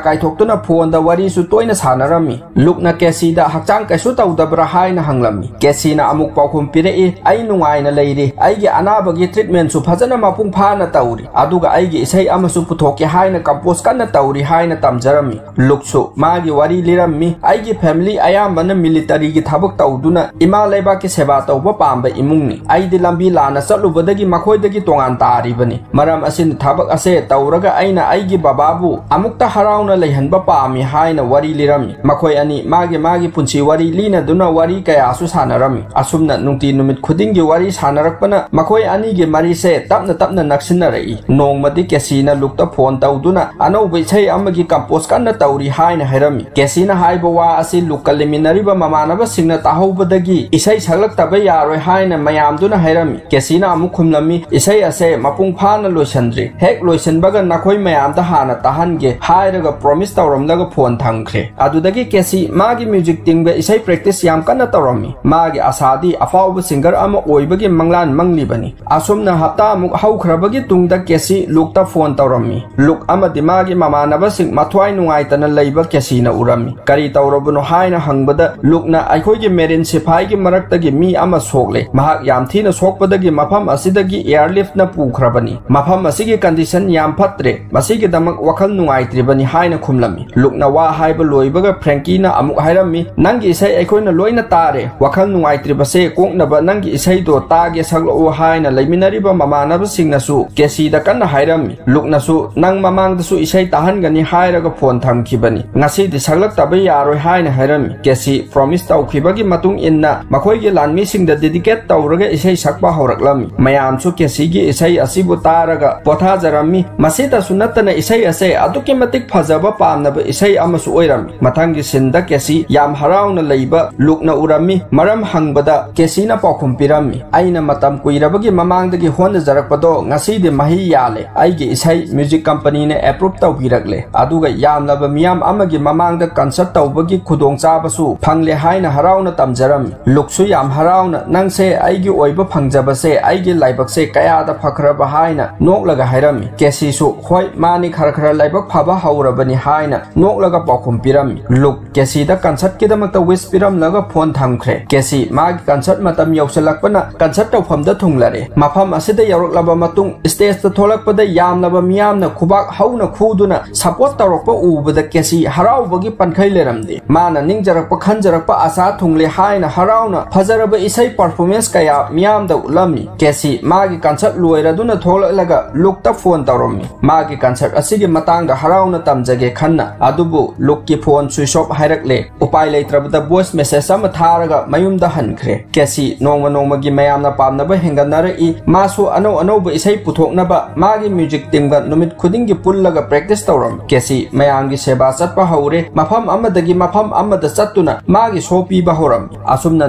ꯀꯥꯏꯊꯣꯛꯇꯨꯅ ꯐꯣꯟꯗ ꯋꯥꯔꯤꯁꯨ ꯇꯣꯏꯅ ꯁꯥꯟꯅꯔꯝꯃꯤ꯫ ꯂꯨꯛꯅ ꯀꯦꯁꯤꯗ ꯍꯛꯆꯥꯡ ꯀꯩꯁꯨ ꯇꯧꯗꯕ꯭ꯔꯥ ꯍꯥꯏꯅ ꯍꯪꯂꯝꯃꯤ꯫ ꯀꯦꯁꯤꯅ ꯑꯃꯨꯛ ꯄꯥꯎꯈꯨꯝ ꯄꯤꯔꯛꯏ, "ꯑꯩ ꯅꯨꯡꯉꯥꯏꯅ ꯂꯩꯔꯤ꯫ ꯑꯩꯒꯤ ꯑꯅꯥꯕꯒꯤ ꯇ꯭ꯔꯤꯠꯃꯦꯟꯠꯁꯨ ꯐꯖꯅ ꯃꯄꯨꯡ ꯐꯥꯅ ꯇꯧꯔꯤ꯫ ꯑꯗꯨꯒ ꯑꯩꯒꯤ ꯏꯁꯩ ꯑꯃꯁꯨ ꯄꯨꯊꯣꯛꯀꯦ ꯍꯥꯏꯅ ꯀꯝꯄꯣꯖ ꯀꯟꯅ ꯇꯧꯔꯤ" ꯍꯥꯏꯅ ꯇꯝꯖꯔꯝꯃꯤ꯫ ꯂꯨꯛꯁꯨ ꯃꯥꯒꯤ ꯋꯥꯔꯤ ꯂꯤꯔꯝꯃꯤ꯫ "ꯑꯩꯒꯤ ꯐꯦꯃꯤꯂꯤ ꯑꯌꯥꯝꯕꯅ ꯃꯤꯂꯤꯇꯔꯤꯒꯤ ꯊꯕꯛ ꯇꯧꯗꯨꯅ ꯏꯃꯥ ꯂꯩꯕꯥꯛꯀꯤ ꯁꯦꯕꯥ ꯇꯧꯕ ꯄꯥꯝꯕ ꯏꯃꯨꯡꯅꯤ꯫ ꯑꯩꯗꯤ ꯂꯝꯕꯤ ꯂꯥꯟꯅ ꯆꯠꯂꯨꯕꯗꯒꯤ ꯃꯈꯣꯏꯗꯒꯤ ꯇꯣꯉꯥꯟ ꯇꯥꯔꯤꯕꯅꯤ꯫ ꯃꯔꯝ ꯑꯁꯤꯅ ꯊꯕꯛ ꯑꯁꯦ ꯇꯧꯔꯒ ꯑꯩ ꯑꯩꯅ ꯑꯩꯒꯤ ꯕꯕꯥꯕꯨ ꯑꯃꯨꯛꯇ ꯍꯔꯥꯎꯅ ꯂꯩꯍꯟꯕ ꯄꯥꯝꯃꯤ ꯍꯥꯏꯅ ꯋꯥꯔꯤ ꯂꯤꯔꯝꯃꯤ꯫ ꯃꯈꯣꯏ ꯑꯅꯤ ꯃꯥꯒꯤ ꯃꯥꯒꯤ ꯄꯨꯟꯁꯤ ꯋꯥꯔꯤ ꯂꯤꯅꯗꯨꯅ ꯋꯥꯔꯤ ꯀꯌꯥꯁꯨ ꯁꯥꯟꯅꯔꯝꯃꯤ꯫ ꯑꯁꯨꯝꯅ ꯅꯨꯡꯇꯤ ꯅꯨꯃꯤꯠ ꯈꯨꯗꯤꯡꯒꯤ ꯋꯥꯔꯤ ꯁꯥꯟꯅꯔꯛꯄꯅ ꯃꯈꯣꯏ ꯑꯅꯤꯒꯤ ꯃꯔꯤꯁꯦ ꯇꯞꯅ ꯇꯞꯅ ꯅꯛꯁꯤꯟꯅꯔꯛꯏ꯫ ꯅꯣꯡꯃꯗꯤ ꯀꯦꯁꯤꯅ ꯂꯨꯛꯇ ꯐꯣꯟ ꯇꯧꯗꯨꯅ ꯑꯅꯧꯕ ꯏꯁꯩ ꯑꯃꯒꯤ ꯀꯝꯄꯣꯖ ꯀꯟꯅ ꯇꯧꯔꯤ ꯍꯥꯏꯅ ꯍꯥꯏꯔꯝꯃꯤ꯫ ꯀꯦꯁꯤꯅ ꯍꯥꯏꯕ ꯋꯥ ꯑꯁꯤ ꯂꯨꯛꯀ ꯂꯩꯃꯤꯟꯅꯔꯤꯕ ꯃꯃꯥꯟꯅꯕꯁꯤꯡꯅ ꯇꯥꯍꯧꯕꯗꯒꯤ ꯏꯁꯩ ꯁꯛꯂꯛꯇꯕ ꯌꯥꯔꯣꯏ ꯍꯥꯏꯅ ꯃꯌꯥꯝꯗꯨꯅ ꯍꯥꯏꯔꯝꯃꯤ꯫ ꯀꯦꯁꯤꯅ ꯑꯃꯨꯛ ꯈꯨꯝꯂꯝꯃꯤ, "ꯏꯁꯩ ꯑꯁꯦ ꯃꯄꯨꯡ ꯐꯥꯅ ꯂꯣꯏꯁꯤꯟꯗ꯭ꯔꯤ꯫ ꯍꯦꯛ ꯂꯣꯏꯁꯤꯟꯕꯒ ꯅꯈꯣꯏ ꯃꯌꯥꯝꯗ ꯍꯥꯟꯅ ꯇꯥꯍꯟꯒꯦ" ꯍꯥꯏꯔꯒ ꯄ꯭ꯔꯣꯃꯤꯁ ꯇꯧꯔꯝꯂꯒ ꯐꯣꯟ ꯊꯝꯈ꯭ꯔꯦ꯫ ꯑꯗꯨꯗꯒꯤ ꯀꯦꯁꯤ ꯃꯥꯒꯤ ꯃ꯭ꯌꯨꯖꯤꯛ ꯇꯤꯝꯒ ꯏꯁꯩ ꯄ꯭ꯔꯦꯛꯇꯤꯁ ꯌꯥꯝ ꯀꯟꯅ ꯇꯧꯔꯝꯃꯤ꯫ ꯃꯥꯒꯤ ꯑꯁꯥꯗꯤ ꯑꯐꯥꯎꯕ ꯁꯤꯡꯒꯔ ꯑꯃ ꯑꯣꯏꯕꯒꯤ ꯃꯪꯂꯥꯟ ꯃꯪꯂꯤꯕꯅꯤ꯫ ꯑꯁꯨꯝꯅ ꯍꯞꯇꯥꯃꯨꯛ ꯍꯧꯈ꯭ꯔꯕꯒꯤ ꯇꯨꯡꯗ ꯀꯦꯁꯤ ꯂꯨꯛꯇ ꯐꯣꯟ ꯇꯧꯔꯝꯃꯤ꯫ ꯂꯨꯛ ꯑꯃꯗꯤ ꯃꯥꯒꯤ ꯃꯃꯥꯟꯅꯕꯁꯤꯡ ꯃꯊ꯭ꯋꯥꯏ ꯅꯨꯡꯉꯥꯏꯇꯅ ꯂꯩꯕ ꯀꯦꯁꯤꯅ ꯎꯔꯝꯃꯤ꯫ "ꯀꯔꯤ ꯇꯧꯔꯕꯅꯣ?" ꯍꯥꯏꯅ ꯍꯪꯕꯗ ꯂꯨꯛꯅ, "ꯑꯩꯈꯣꯏꯒꯤ ꯃꯦꯔꯤꯟ ꯁꯤꯐꯥꯏꯒꯤ ꯃꯔꯛꯇꯒꯤ ꯃꯤ ꯑꯃ ꯁꯣꯛꯂꯦ꯫ ꯃꯍꯥꯛ ꯌꯥꯝ ꯊꯤꯅ ꯁꯣꯛꯄꯗꯒꯤ ꯃꯐꯝ ꯑꯁꯤꯗꯒꯤ ꯑꯦꯌꯔꯂꯤꯐꯅ ꯄꯨꯈ꯭ꯔꯕꯅꯤ꯫ ꯃꯐꯝ ꯑꯁꯤꯒꯤ ꯀꯟꯗꯤꯁꯟ ꯌꯥꯝ ꯐꯠꯇ꯭ꯔꯦ꯫ ꯃꯁꯤꯒꯤꯗꯃꯛ ꯋꯥꯈꯜ ꯅꯨꯡꯉꯥꯏꯇ꯭ꯔꯤꯕꯅꯤ" ꯍꯥꯏꯅ ꯈꯨꯝꯂꯝꯃꯤ꯫ ꯂꯨꯛꯅ ꯋꯥ ꯍꯥꯏꯕ ꯂꯣꯏꯕꯒ ꯐ꯭ꯔꯦꯡꯀꯤꯅ ꯑꯃꯨꯛ ꯍꯥꯏꯔꯝꯃꯤ, "ꯅꯪꯒꯤ ꯏꯁꯩ ꯑꯩꯈꯣꯏꯅ ꯂꯣꯏꯅ ꯇꯥꯔꯦ꯫ ꯋꯥꯈꯜ ꯅꯨꯡꯉꯥꯏꯇ꯭ꯔꯤꯕꯁꯦ ꯀꯣꯛꯅꯕ ꯅꯪꯒꯤ ꯏꯁꯩꯗꯣ ꯇꯥꯒꯦ ꯁꯛꯂꯛꯑꯣ" ꯍꯥꯏꯅ ꯂꯩꯃꯤꯟꯅꯔꯤꯕ ꯃꯃꯥꯟꯅꯕꯁꯤꯡꯅꯁꯨ ꯀꯦꯁꯤꯗ ꯀꯟꯅ ꯍꯥꯏꯔꯝꯃꯤ꯫ ꯂꯨꯛꯅꯁꯨ, "ꯅꯪ ꯃꯃꯥꯡꯗꯁꯨ ꯏꯁꯩ ꯇꯥꯍꯟꯒꯅꯤ ꯍꯥꯏꯔꯒ ꯐꯣꯟ ꯊꯝꯈꯤꯕꯅꯤ꯫ ꯉꯁꯤꯗꯤ ꯁꯛꯂꯛꯇꯕ ꯌꯥꯔꯣꯏ" ꯍꯥꯏꯅ ꯍꯥꯏꯔꯝꯃꯤ꯫ ꯀꯦꯁꯤ ꯄ꯭ꯔꯣꯃꯤꯁ ꯇꯧꯈꯤꯕꯒꯤ ꯃꯇꯨꯡ ꯏꯟꯅ ꯃꯈꯣꯏꯒꯤ ꯂꯥꯟꯃꯤꯁꯤꯡꯗ ꯗꯦꯗꯤꯀꯦꯠ ꯇꯧꯔꯒ ꯏꯁꯩ ꯁꯛꯄ ꯍꯧꯔꯛꯂꯝꯃꯤ꯫ ꯃꯌꯥꯝꯁꯨ ꯀꯦꯁꯤꯒꯤ ꯏꯁꯩ ꯑꯁꯤꯕꯨ ꯇꯥꯔꯒ ꯄꯣꯊꯥꯖꯔꯝꯃꯤ꯫ ꯃꯁꯤꯇꯁꯨ ꯅꯠꯇꯅ ꯏꯁꯩ ꯑꯁꯦ ꯑꯗꯨꯛꯀꯤ ꯃꯇꯤꯛ ꯐꯖꯕ ꯄꯥꯝꯅꯕ ꯏꯁꯩ ꯑꯃꯁꯨ ꯑꯣꯏꯔꯝꯃꯤ꯫ ꯃꯊꯪꯒꯤ ꯁꯤꯟꯗ ꯀꯦꯁꯤ ꯌꯥꯝ ꯍꯔꯥꯎꯅ ꯂꯩꯕ ꯂꯨꯛꯅ ꯎꯔꯝꯃꯤ꯫ ꯃꯔꯝ ꯍꯪꯕꯗ ꯀꯦꯁꯤꯅ ꯄꯥꯎꯈꯨꯝ ꯄꯤꯔꯝꯃꯤ, "ꯑꯩꯅ ꯃꯇꯝ ꯀꯨꯏꯔꯕꯒꯤ ꯃꯃꯥꯡꯗꯒꯤ ꯍꯣꯠꯅꯖꯔꯛꯄꯗꯣ ꯉꯁꯤꯗꯤ ꯃꯍꯩ ꯌꯥꯜꯂꯦ꯫ ꯑꯩꯒꯤ ꯏꯁꯩ ꯃ꯭ꯌꯨꯖꯤꯛ ꯀꯝꯄꯅꯤꯅ ꯑꯦꯄ꯭ꯔꯨꯞ ꯇꯧꯕꯤꯔꯛꯂꯦ꯫ ꯑꯗꯨꯒ ꯌꯥꯝꯂꯕ ꯃꯤꯌꯥꯝ ꯑꯃꯒꯤ ꯃꯃꯥꯡꯗ ꯀꯟꯁꯔꯠ ꯇꯧꯕꯒꯤ ꯈꯨꯗꯣꯡꯆꯥꯕꯁꯨ ꯐꯪꯂꯦ" ꯍꯥꯏꯅ ꯍꯔꯥꯎꯅ ꯇꯝꯖꯔꯝꯃꯤ꯫ ꯂꯨꯛꯁꯨ ꯌꯥꯝ ꯍꯔꯥꯎꯅ, "ꯅꯪꯁꯦ ꯑꯩꯒꯤ ꯑꯣꯏꯕ ꯐꯪꯖꯕꯁꯦ ꯑꯩꯒꯤ ꯂꯥꯏꯕꯛꯁꯦ ꯀꯌꯥꯗ ꯐꯈ꯭ꯔꯕ" ꯍꯥꯏꯅ ꯅꯣꯛꯂꯒ ꯍꯥꯏꯔꯝꯃꯤ꯫ ꯀꯦꯁꯤꯁꯨ, "ꯍꯣꯏ, ꯃꯥꯅꯤ, ꯈꯔ ꯈꯔ ꯂꯥꯏꯕꯛ ꯐꯕ ꯍꯧꯔꯕꯅꯤ" ꯍꯥꯏꯅ ꯅꯣꯛꯂꯒ ꯄꯥꯎꯈꯨꯝ ꯄꯤꯔꯝꯃꯤ꯫ ꯂꯨꯛ ꯀꯦꯁꯤꯗ ꯀꯟꯁꯔꯠꯀꯤꯗꯃꯛꯇ ꯋꯤꯁ ꯄꯤꯔꯝꯂꯒ ꯐꯣꯟ ꯊꯝꯈ꯭ꯔꯦ꯫ ꯀꯦꯁꯤ ꯃꯥꯒꯤ ꯀꯟꯁꯔꯠ ꯃꯇꯝ ꯌꯧꯁꯤꯜꯂꯛꯄꯅ ꯀꯟꯁꯔꯠ ꯇꯧꯐꯝꯗ ꯊꯨꯡꯂꯔꯦ꯫ ꯃꯐꯝ ꯑꯁꯤꯗ ꯌꯧꯔꯛꯂꯕ ꯃꯇꯨꯡ ꯁ꯭ꯇꯦꯖꯇ ꯊꯣꯛꯂꯛꯄꯗ ꯌꯥꯝꯂꯕ ꯃꯤꯌꯥꯝꯅ ꯈꯨꯕꯥꯛ ꯍꯧꯅ ꯈꯨꯗꯨꯅ ꯁꯄꯣꯔꯠ ꯇꯧꯔꯛꯄ ꯎꯕꯗ ꯀꯦꯁꯤ ꯍꯔꯥꯎꯕꯒꯤ ꯄꯟꯈꯩ ꯂꯩꯔꯝꯗꯦ꯫ ꯃꯥꯅ ꯅꯤꯡꯖꯔꯛꯄ ꯈꯟꯖꯔꯛꯄ ꯑꯁꯥ ꯊꯨꯡꯂꯦ ꯍꯥꯏꯅ ꯍꯔꯥꯎꯅ ꯐꯖꯔꯕ ꯏꯁꯩ ꯄꯔꯐꯣꯔꯃꯦꯟꯁ ꯀꯌꯥ ꯃꯤꯌꯥꯝꯗ ꯎꯠꯂꯝꯃꯤ꯫ ꯀꯦꯁꯤ ꯃꯥꯒꯤ ꯀꯟꯁꯔꯠ ꯂꯣꯏꯔꯗꯨꯅ ꯊꯣꯛꯂꯛꯂꯒ ꯂꯨꯛꯇ ꯐꯣꯟ ꯇꯧꯔꯝꯃꯤ꯫ ꯃꯥꯒꯤ ꯀꯟꯁꯔꯠ ꯑꯁꯤꯒꯤ ꯃꯇꯥꯡꯗ ꯍꯔꯥꯎꯅ ꯇꯝꯖꯒꯦ ꯈꯟꯅ, ꯑꯗꯨꯕꯨ ꯂꯨꯛꯀꯤ ꯐꯣꯟ ꯁ꯭ꯋꯤꯆ ꯑꯣꯐ ꯍꯥꯏꯔꯛꯂꯦ꯫ ꯎꯄꯥꯏ ꯂꯩꯇ꯭ꯔꯕꯗ ꯚꯣꯏꯁ ꯃꯦꯁꯦꯖ ꯑꯃ ꯊꯥꯔꯒ ꯃꯌꯨꯝꯗ ꯍꯟꯈ꯭ꯔꯦ꯫ ꯀꯦꯁꯤ ꯅꯣꯡꯃ ꯅꯣꯡꯃꯒꯤ ꯃꯌꯥꯝꯅ ꯄꯥꯝꯅꯕ ꯍꯦꯟꯒꯠꯅꯔꯛꯏ꯫ ꯃꯥꯁꯨ ꯑꯅꯧ ꯑꯅꯧꯕ ꯏꯁꯩ ꯄꯨꯊꯣꯛꯅꯕ ꯃꯥꯒꯤ ꯃ꯭ꯌꯨꯖꯤꯛ ꯇꯤꯝꯒ ꯅꯨꯃꯤꯠ ꯈꯨꯗꯤꯡꯒꯤ ꯄꯨꯜꯂꯒ ꯄ꯭ꯔꯦꯛꯇꯤꯁ ꯇꯧꯔꯝꯃꯤ꯫ ꯀꯦꯁꯤ ꯃꯌꯥꯝꯒꯤ ꯁꯦꯕꯥ ꯆꯠꯄ ꯍꯧꯔꯦ꯫ ꯃꯐꯝ ꯑꯃꯗꯒꯤ ꯃꯐꯝ ꯑꯃꯗ ꯆꯠꯇꯨꯅ ꯃꯥꯒꯤ ꯁꯣ ꯄꯤꯕ ꯍꯧꯔꯝꯃꯤ꯫ ꯑꯁꯨꯝꯅ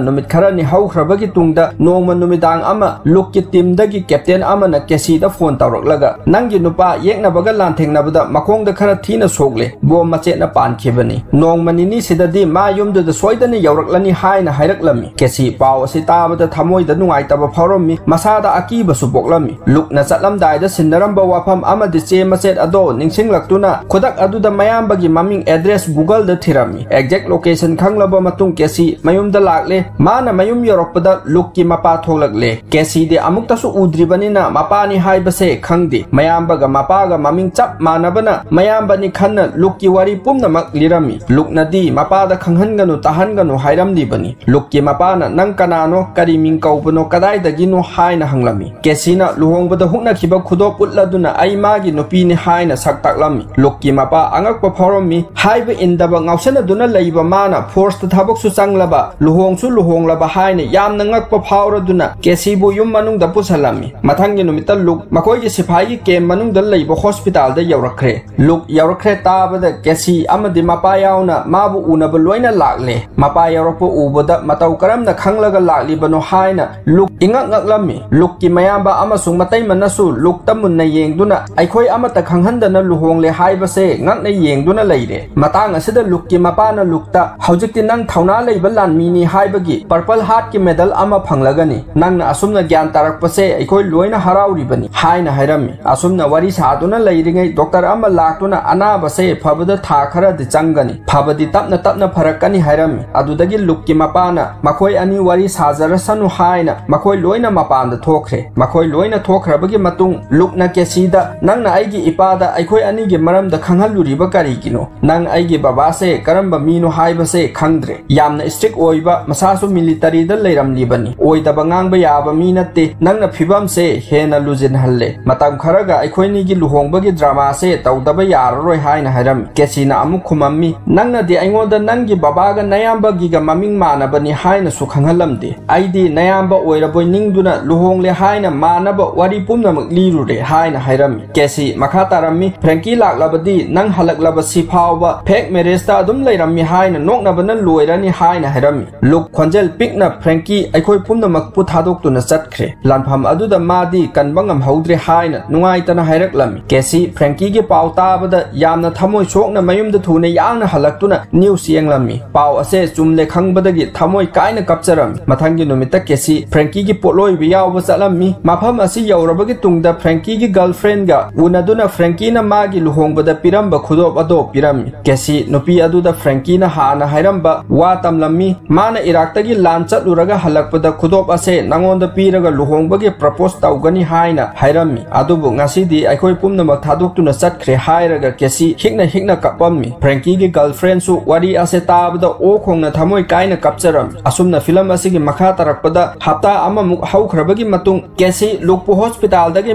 ꯅꯨꯃꯤꯠ ꯈꯔꯅꯤ ꯍꯧꯈ꯭ꯔꯕꯒꯤ ꯇꯨꯡꯗ ꯅꯣꯡꯃ ꯅꯨꯃꯤꯗꯥꯡ ꯑꯃ ꯂꯨꯛꯀꯤ ꯇꯤꯝꯗꯒꯤ ꯀꯦꯞꯇꯦꯟ ꯑꯃꯅ ꯀꯦꯁꯤꯗ ꯐꯣꯟ ꯇꯧꯔꯛꯂꯒ, "ꯅꯪꯒꯤ ꯅꯨꯄꯥ ꯌꯦꯛꯅꯕꯒ ꯂꯥꯟꯊꯦꯡꯅꯕꯗ ꯃꯈꯣꯡꯗ ꯈꯔ ꯊꯤꯅ ꯁꯣꯛꯂꯦ, ꯕꯣꯝ ꯃꯆꯦꯠꯅ ꯄꯥꯟꯈꯤꯕꯅꯤ꯫ ꯅꯣꯡꯃ ꯅꯤꯅꯤ ꯁꯤꯗꯗꯤ ꯃꯥ ꯌꯨꯝꯗꯨꯗ ꯁꯣꯏꯗꯅ ꯌꯧꯔꯛꯂꯅꯤ" ꯍꯥꯏꯅ ꯍꯥꯏꯔꯛꯂꯝꯃꯤ꯫ ꯀꯦꯁꯤ ꯄꯥꯎ ꯑꯁꯤ ꯇꯥꯕꯗ ꯊꯃꯣꯏꯗ ꯅꯨꯡꯉꯥꯏꯇꯕ ꯐꯥꯎꯔꯝꯃꯤ, ꯃꯁꯥꯗ ꯑꯀꯤꯕꯁꯨ ꯄꯣꯛꯂꯝꯃꯤ꯫ ꯂꯨꯛꯅ ꯆꯠꯂꯝꯗꯥꯏꯗ ꯁꯤꯟꯅꯔꯝꯕ ꯋꯥꯐꯝ ꯑꯃꯗꯤ ꯆꯦ ꯃꯆꯦꯠ ꯑꯗꯣ ꯅꯤꯡꯁꯤꯡꯂꯛꯇꯨꯅ ꯈꯨꯗꯛ ꯑꯗꯨꯗ ꯃꯌꯥꯝꯕꯒꯤ ꯃꯃꯤꯡ ꯑꯦꯗ꯭ꯔꯦꯁ ꯒꯨꯒꯜꯗ ꯊꯤꯔꯝꯃꯤ꯫ ꯑꯦꯛꯖꯦꯛ ꯂꯣꯀꯦꯁꯟ ꯈꯪꯂꯕ ꯃꯇꯨꯡ ꯀꯦꯁꯤ ꯃꯌꯨꯝꯗ ꯂꯥꯛꯂꯦ꯫ ꯃꯥꯅ ꯃꯌꯨꯝ ꯌꯧꯔꯛꯄꯗ ꯂꯨꯛꯀꯤ ꯃꯄꯥ ꯊꯣꯛꯂꯛꯂꯦ꯫ ꯀꯦꯁꯤꯗꯤ ꯑꯃꯨꯛꯇꯁꯨ ꯎꯗ꯭ꯔꯤꯕꯅꯤꯅ ꯃꯄꯥꯅꯤ ꯍꯥꯏꯕꯁꯦ ꯈꯪꯗꯦ꯫ ꯃꯌꯥꯝꯕꯒ ꯃꯄꯥꯒ ꯃꯃꯤꯡ ꯆꯞ ꯃꯥꯟꯅꯕꯅ ꯃꯌꯥꯝꯕꯅꯤ ꯈꯟꯅ ꯂꯨꯛꯀꯤ ꯋꯥꯔꯤ ꯄꯨꯝꯅꯃꯛ ꯂꯤꯔꯝꯃꯤ꯫ ꯂꯨꯛꯅꯗꯤ ꯃꯄꯥꯗ ꯈꯪꯍꯟꯒꯅꯨ, ꯇꯥꯍꯟꯒꯅꯨ ꯍꯥꯏꯔꯝꯂꯤꯕꯅꯤ꯫ ꯂꯨꯛꯀꯤ ꯃꯄꯥꯅ, "ꯅꯪ ꯀꯅꯥꯅꯣ? ꯀꯔꯤ ꯃꯤꯡ ꯀꯧꯕꯅꯣ? ꯀꯗꯥꯏꯗꯒꯤꯅꯣ?" ꯍꯥꯏꯅ ꯍꯪꯂꯝꯃꯤ꯫ ꯀꯦꯁꯤꯅ ꯂꯨꯍꯣꯡꯕꯗ ꯍꯨꯛꯅꯈꯤꯕ ꯈꯨꯗꯣꯞ ꯎꯠꯂꯗꯨꯅ ꯑꯩ ꯃꯥꯒꯤ ꯅꯨꯄꯤꯅꯤ ꯍꯥꯏꯅ ꯁꯛ ꯇꯥꯛꯂꯝꯃꯤ꯫ ꯂꯨꯛꯀꯤ ꯃꯄꯥ ꯑꯉꯛꯄ ꯐꯥꯎꯔꯝꯃꯤ꯫ ꯍꯥꯏꯕ ꯏꯟꯗꯕ ꯉꯥꯎꯁꯟꯅꯗꯨꯅ ꯂꯩꯕ ꯃꯥꯅ ꯐꯣꯔꯁꯇ ꯊꯕꯛꯁꯨ ꯆꯪꯂꯕ, ꯂꯨꯍꯣꯡꯁꯨ ꯂꯨꯍꯣꯡꯂꯕ ꯍꯥꯏꯅ ꯌꯥꯝꯅ ꯉꯛꯄ ꯐꯥꯎꯔꯗꯨꯅ ꯀꯦꯁꯤꯕꯨ ꯌꯨꯝ ꯃꯅꯨꯡꯗ ꯄꯨꯁꯜꯂꯝꯃꯤ꯫ ꯃꯊꯪꯒꯤ ꯅꯨꯃꯤꯠꯇ ꯂꯨꯛ ꯃꯈꯣꯏꯒꯤ ꯁꯤꯐꯥꯏꯒꯤ ꯀꯦꯝ ꯃꯅꯨꯡꯗ ꯂꯩꯕ ꯍꯣꯁꯄꯤꯇꯥꯜꯗ ꯌꯧꯔꯛꯈ꯭ꯔꯦ꯫ ꯂꯨꯛ ꯌꯧꯔꯛꯈ꯭ꯔꯦ ꯇꯥꯕꯗ ꯀꯦꯁꯤ ꯑꯃꯗꯤ ꯃꯄꯥ ꯌꯥꯎꯅ ꯃꯥꯕꯨ ꯎꯅꯕ ꯂꯣꯏꯅ ꯂꯥꯛꯂꯦ꯫ ꯃꯄꯥ ꯌꯧꯔꯛꯄ ꯎꯕꯗ ꯃꯇꯧ ꯀꯔꯝꯅ ꯈꯪꯂꯒ ꯂꯥꯛꯂꯤꯕꯅꯣ ꯍꯥꯏꯅ ꯂꯨꯛ ꯏꯉꯛ ꯉꯛꯂꯝꯃꯤ꯫ ꯂꯨꯛꯀꯤ ꯃꯌꯥꯝꯕ ꯑꯃꯁꯨꯡ ꯃꯇꯩꯃꯅꯁꯨ ꯂꯨꯛꯇ ꯃꯨꯟꯅ ꯌꯦꯡꯗꯨꯅ ꯑꯩꯈꯣꯏ ꯑꯃꯠꯇ ꯈꯪꯍꯟꯗꯅ ꯂꯨꯍꯣꯡꯂꯦ ꯍꯥꯏꯕꯁꯦ ꯉꯛꯅ ꯌꯦꯡꯗꯨꯅ ꯂꯩꯔꯦ꯫ ꯃꯇꯥꯡ ꯑꯁꯤꯗ ꯂꯨꯛꯀꯤ ꯃꯄꯥꯅ ꯂꯨꯛꯇ, "ꯍꯧꯖꯤꯛꯇꯤ ꯅꯪ ꯊꯧꯅꯥ ꯂꯩꯕ ꯂꯥꯟꯃꯤꯅꯤ ꯍꯥꯏꯕꯒꯤ ꯄꯔꯄꯜ ꯍꯥꯔꯠꯀꯤ ꯃꯦꯗꯜ ꯑꯃ ꯐꯪꯂꯒꯅꯤ꯫ ꯅꯪꯅ ꯑꯁꯨꯝꯅ ꯒ꯭ꯌꯥꯟ ꯇꯥꯔꯛꯄꯁꯦ ꯑꯩꯈꯣꯏ ꯂꯣꯏꯅ ꯍꯔꯥꯎꯔꯤꯕꯅꯤ" ꯍꯥꯏꯅ ꯍꯥꯏꯔꯝꯃꯤ꯫ ꯑꯁꯨꯝꯅ ꯋꯥꯔꯤ ꯁꯥꯗꯨꯅ ꯂꯩꯔꯤꯉꯩ ꯗꯣꯛꯇꯔ ꯑꯃ ꯂꯥꯛꯇꯨꯅ ꯑꯅꯥꯕꯁꯦ ꯐꯕꯗ ꯊꯥ ꯈꯔꯗꯤ ꯆꯪꯒꯅꯤ, ꯐꯕꯗꯤ ꯇꯞꯅ ꯇꯞꯅ ꯐꯔꯛꯀꯅꯤ ꯍꯥꯏꯔꯝꯃꯤ꯫ ꯑꯗꯨꯗꯒꯤ ꯂꯨꯛꯀꯤ ꯃꯄꯥꯅ ꯃꯈꯣꯏ ꯑꯅꯤ ꯋꯥꯔꯤ ꯁꯥꯖꯔꯁꯅꯨ ꯍꯥꯏꯅ ꯃꯈꯣꯏ ꯃꯈꯣꯏ ꯂꯣꯏꯅ ꯃꯄꯥꯟꯗ ꯊꯣꯛꯈ꯭ꯔꯦ꯫ ꯃꯈꯣꯏ ꯂꯣꯏꯅ ꯊꯣꯛꯈ꯭ꯔꯕꯒꯤ ꯃꯇꯨꯡ, ꯂꯨꯛꯅ ꯀꯦꯁꯤꯗ, "ꯅꯪꯅ ꯑꯩꯒꯤ ꯏꯄꯥꯗ ꯑꯩꯈꯣꯏ ꯑꯅꯤꯒꯤ ꯃꯔꯝꯗ ꯈꯪꯍꯜꯂꯨꯔꯤꯕ ꯀꯔꯤꯒꯤꯅꯣ? ꯅꯪ ꯑꯩꯒꯤ ꯕꯕꯥꯁꯦ ꯀꯔꯝꯕ ꯃꯤꯅꯣ ꯍꯥꯏꯕꯁꯦ ꯈꯪꯗ꯭ꯔꯦ꯫ ꯌꯥꯝꯅ ꯏꯁꯇ꯭ꯔꯤꯛ ꯑꯣꯏꯕ, ꯃꯁꯥꯁꯨ ꯃꯤꯂꯤꯇꯔꯤꯗ ꯂꯩꯔꯝꯂꯤꯕꯅꯤ꯫ ꯑꯣꯏꯗꯕ ꯉꯥꯡꯕ ꯌꯥꯕ ꯃꯤ ꯅꯠꯇꯦ꯫ ꯅꯪꯅ ꯐꯤꯕꯝꯁꯦ ꯍꯦꯟꯅ ꯂꯨꯖꯤꯟꯍꯜꯂꯦ꯫ ꯃꯇꯝ ꯈꯔꯒ ꯑꯩꯈꯣꯏꯅꯤꯒꯤ ꯂꯨꯍꯣꯡꯕꯒꯤ ꯗ꯭ꯔꯃꯥꯁꯦ ꯇꯧꯗꯕ ꯌꯥꯔꯔꯣꯏ" ꯍꯥꯏꯅ ꯍꯥꯏꯔꯝꯃꯤ꯫ ꯀꯦꯁꯤꯅ ꯑꯃꯨꯛ ꯈꯨꯝꯃꯝꯃꯤ, "ꯅꯪꯅꯗꯤ ꯑꯩꯉꯣꯟꯗ ꯅꯪꯒꯤ ꯕꯕꯥꯒ ꯅꯌꯥꯝꯕꯒꯤꯒ ꯃꯃꯤꯡ ꯃꯥꯟꯅꯕꯅꯤ ꯍꯥꯏꯅꯁꯨ ꯈꯪꯍꯜꯂꯝꯗꯦ꯫ ꯑꯩꯗꯤ ꯅꯌꯥꯝꯕ ꯑꯣꯏꯔꯕꯣꯏ ꯅꯤꯡꯗꯨꯅ ꯂꯨꯍꯣꯡꯂꯦ ꯍꯥꯏꯅ ꯃꯥꯟꯅꯕ ꯋꯥꯔꯤ ꯄꯨꯝꯅꯃꯛ ꯂꯤꯔꯨꯔꯦ" ꯍꯥꯏꯅ ꯍꯥꯏꯔꯝꯃꯤ꯫ ꯀꯦꯁꯤ ꯃꯈꯥ ꯇꯥꯔꯝꯃꯤ, "ꯐ꯭ꯔꯦꯡꯀꯤ ꯂꯥꯛꯂꯕꯗꯤ ꯅꯪ ꯍꯜꯂꯛꯂꯕ ꯁꯤ ꯐꯥꯎꯕ ꯐꯦꯛ ꯃꯦꯔꯦꯖꯇ ꯑꯗꯨꯝ ꯂꯩꯔꯝꯃꯤ ꯍꯥꯏꯅ ꯅꯣꯛꯅꯕꯅ ꯂꯣꯏꯔꯅꯤ" ꯍꯥꯏꯅ ꯍꯥꯏꯔꯝꯃꯤ꯫ ꯂꯨꯛ ꯈꯣꯟꯖꯦꯜ ꯄꯤꯛꯅ, "ꯐ꯭ꯔꯦꯡꯀꯤ ꯑꯩꯈꯣꯏ ꯄꯨꯝꯅꯃꯛꯄꯨ ꯊꯥꯗꯣꯛꯇꯨꯅ ꯆꯠꯈ꯭ꯔꯦ꯫ ꯂꯥꯟꯐꯝ ꯑꯗꯨꯗ ꯃꯥꯗꯤ ꯀꯟꯕ ꯉꯝꯍꯧꯗ꯭ꯔꯦ" ꯍꯥꯏꯅ ꯅꯨꯡꯉꯥꯏꯇꯅ ꯍꯥꯏꯔꯛꯂꯝꯃꯤ꯫ ꯀꯦꯁꯤ ꯐ꯭ꯔꯦꯡꯀꯤꯒꯤ ꯄꯥꯎ ꯇꯥꯕꯗ ꯌꯥꯝꯅ ꯊꯃꯣꯏ ꯁꯣꯛꯅ ꯃꯌꯨꯝꯗ ꯊꯨꯅ ꯌꯥꯡꯅ ꯍꯜꯂꯛꯇꯨꯅ ꯅ꯭ꯌꯨꯁ ꯌꯦꯡꯂꯝꯃꯤ꯫ ꯄꯥꯎ ꯑꯁꯦ ꯆꯨꯝꯂꯦ ꯈꯪꯕꯗꯒꯤ ꯊꯃꯣꯏ ꯀꯥꯏꯅ ꯀꯞꯆꯔꯝꯃꯤ꯫ ꯃꯊꯪꯒꯤ ꯅꯨꯃꯤꯠꯇ ꯀꯦꯁꯤ ꯐ꯭ꯔꯦꯡꯀꯤꯒꯤ ꯄꯣꯠꯂꯣꯏꯕ ꯌꯥꯎꯕ ꯆꯠꯂꯝꯃꯤ꯫ ꯃꯐꯝ ꯑꯁꯤ ꯌꯧꯔꯕꯒꯤ ꯇꯨꯡꯗ ꯐ꯭ꯔꯦꯡꯀꯤꯒꯤ ꯒꯔꯜꯐ꯭ꯔꯦꯟꯒ ꯎꯅꯗꯨꯅ ꯐ꯭ꯔꯦꯡꯀꯤꯅ ꯃꯥꯒꯤ ꯂꯨꯍꯣꯡꯕꯗ ꯄꯤꯔꯝꯕ ꯈꯨꯗꯣꯞ ꯑꯗꯣ ꯄꯤꯔꯝꯃꯤ꯫ ꯀꯦꯁꯤ ꯅꯨꯄꯤ ꯑꯗꯨꯗ ꯐ꯭ꯔꯦꯡꯀꯤꯅ ꯍꯥꯟꯅ ꯍꯥꯏꯔꯝꯕ ꯋꯥ ꯇꯝꯂꯝꯃꯤ꯫ "ꯃꯥꯅ ꯏꯔꯥꯛꯇꯒꯤ ꯂꯥꯟ ꯆꯠꯂꯨꯔꯒ ꯍꯜꯂꯛꯄꯗ ꯈꯨꯗꯣꯞ ꯑꯁꯦ ꯅꯉꯣꯟꯗ ꯄꯤꯔꯒ ꯂꯨꯍꯣꯡꯕꯒꯤ ꯄ꯭ꯔꯄꯣꯁ ꯇꯧꯒꯅꯤ" ꯍꯥꯏꯅ ꯍꯥꯏꯔꯝꯃꯤ꯫ "ꯑꯗꯨꯕꯨ ꯉꯁꯤꯗꯤ ꯑꯩꯈꯣꯏ ꯄꯨꯝꯅꯃꯛ ꯊꯥꯗꯣꯛꯇꯨꯅ ꯆꯠꯈ꯭ꯔꯦ" ꯍꯥꯏꯔꯒ ꯀꯦꯁꯤ ꯍꯤꯛꯅ ꯍꯤꯛꯅ ꯀꯞꯄꯝꯃꯤ꯫ ꯐ꯭ꯔꯦꯡꯀꯤꯒꯤ ꯒꯔꯜꯐ꯭ꯔꯦꯟꯁꯨ ꯋꯥꯔꯤ ꯑꯁꯦ ꯇꯥꯕꯗ ꯑꯣꯛ ꯈꯣꯡꯅ ꯊꯃꯣꯏ ꯀꯥꯏꯅ ꯀꯞꯆꯔꯝꯃꯤ꯫ ꯑꯁꯨꯝꯅ ꯐꯤꯂꯝ ꯑꯁꯤꯒꯤ ꯃꯈꯥ ꯇꯥꯔꯛꯄꯗ ꯍꯞꯇꯥ ꯑꯃꯃꯨꯛ ꯍꯧꯈ꯭ꯔꯕꯒꯤ ꯃꯇꯨꯡ, ꯀꯦꯁꯤ ꯂꯨꯛꯄꯨ ꯍꯣꯁꯄꯤꯇꯥꯜꯗꯒꯤ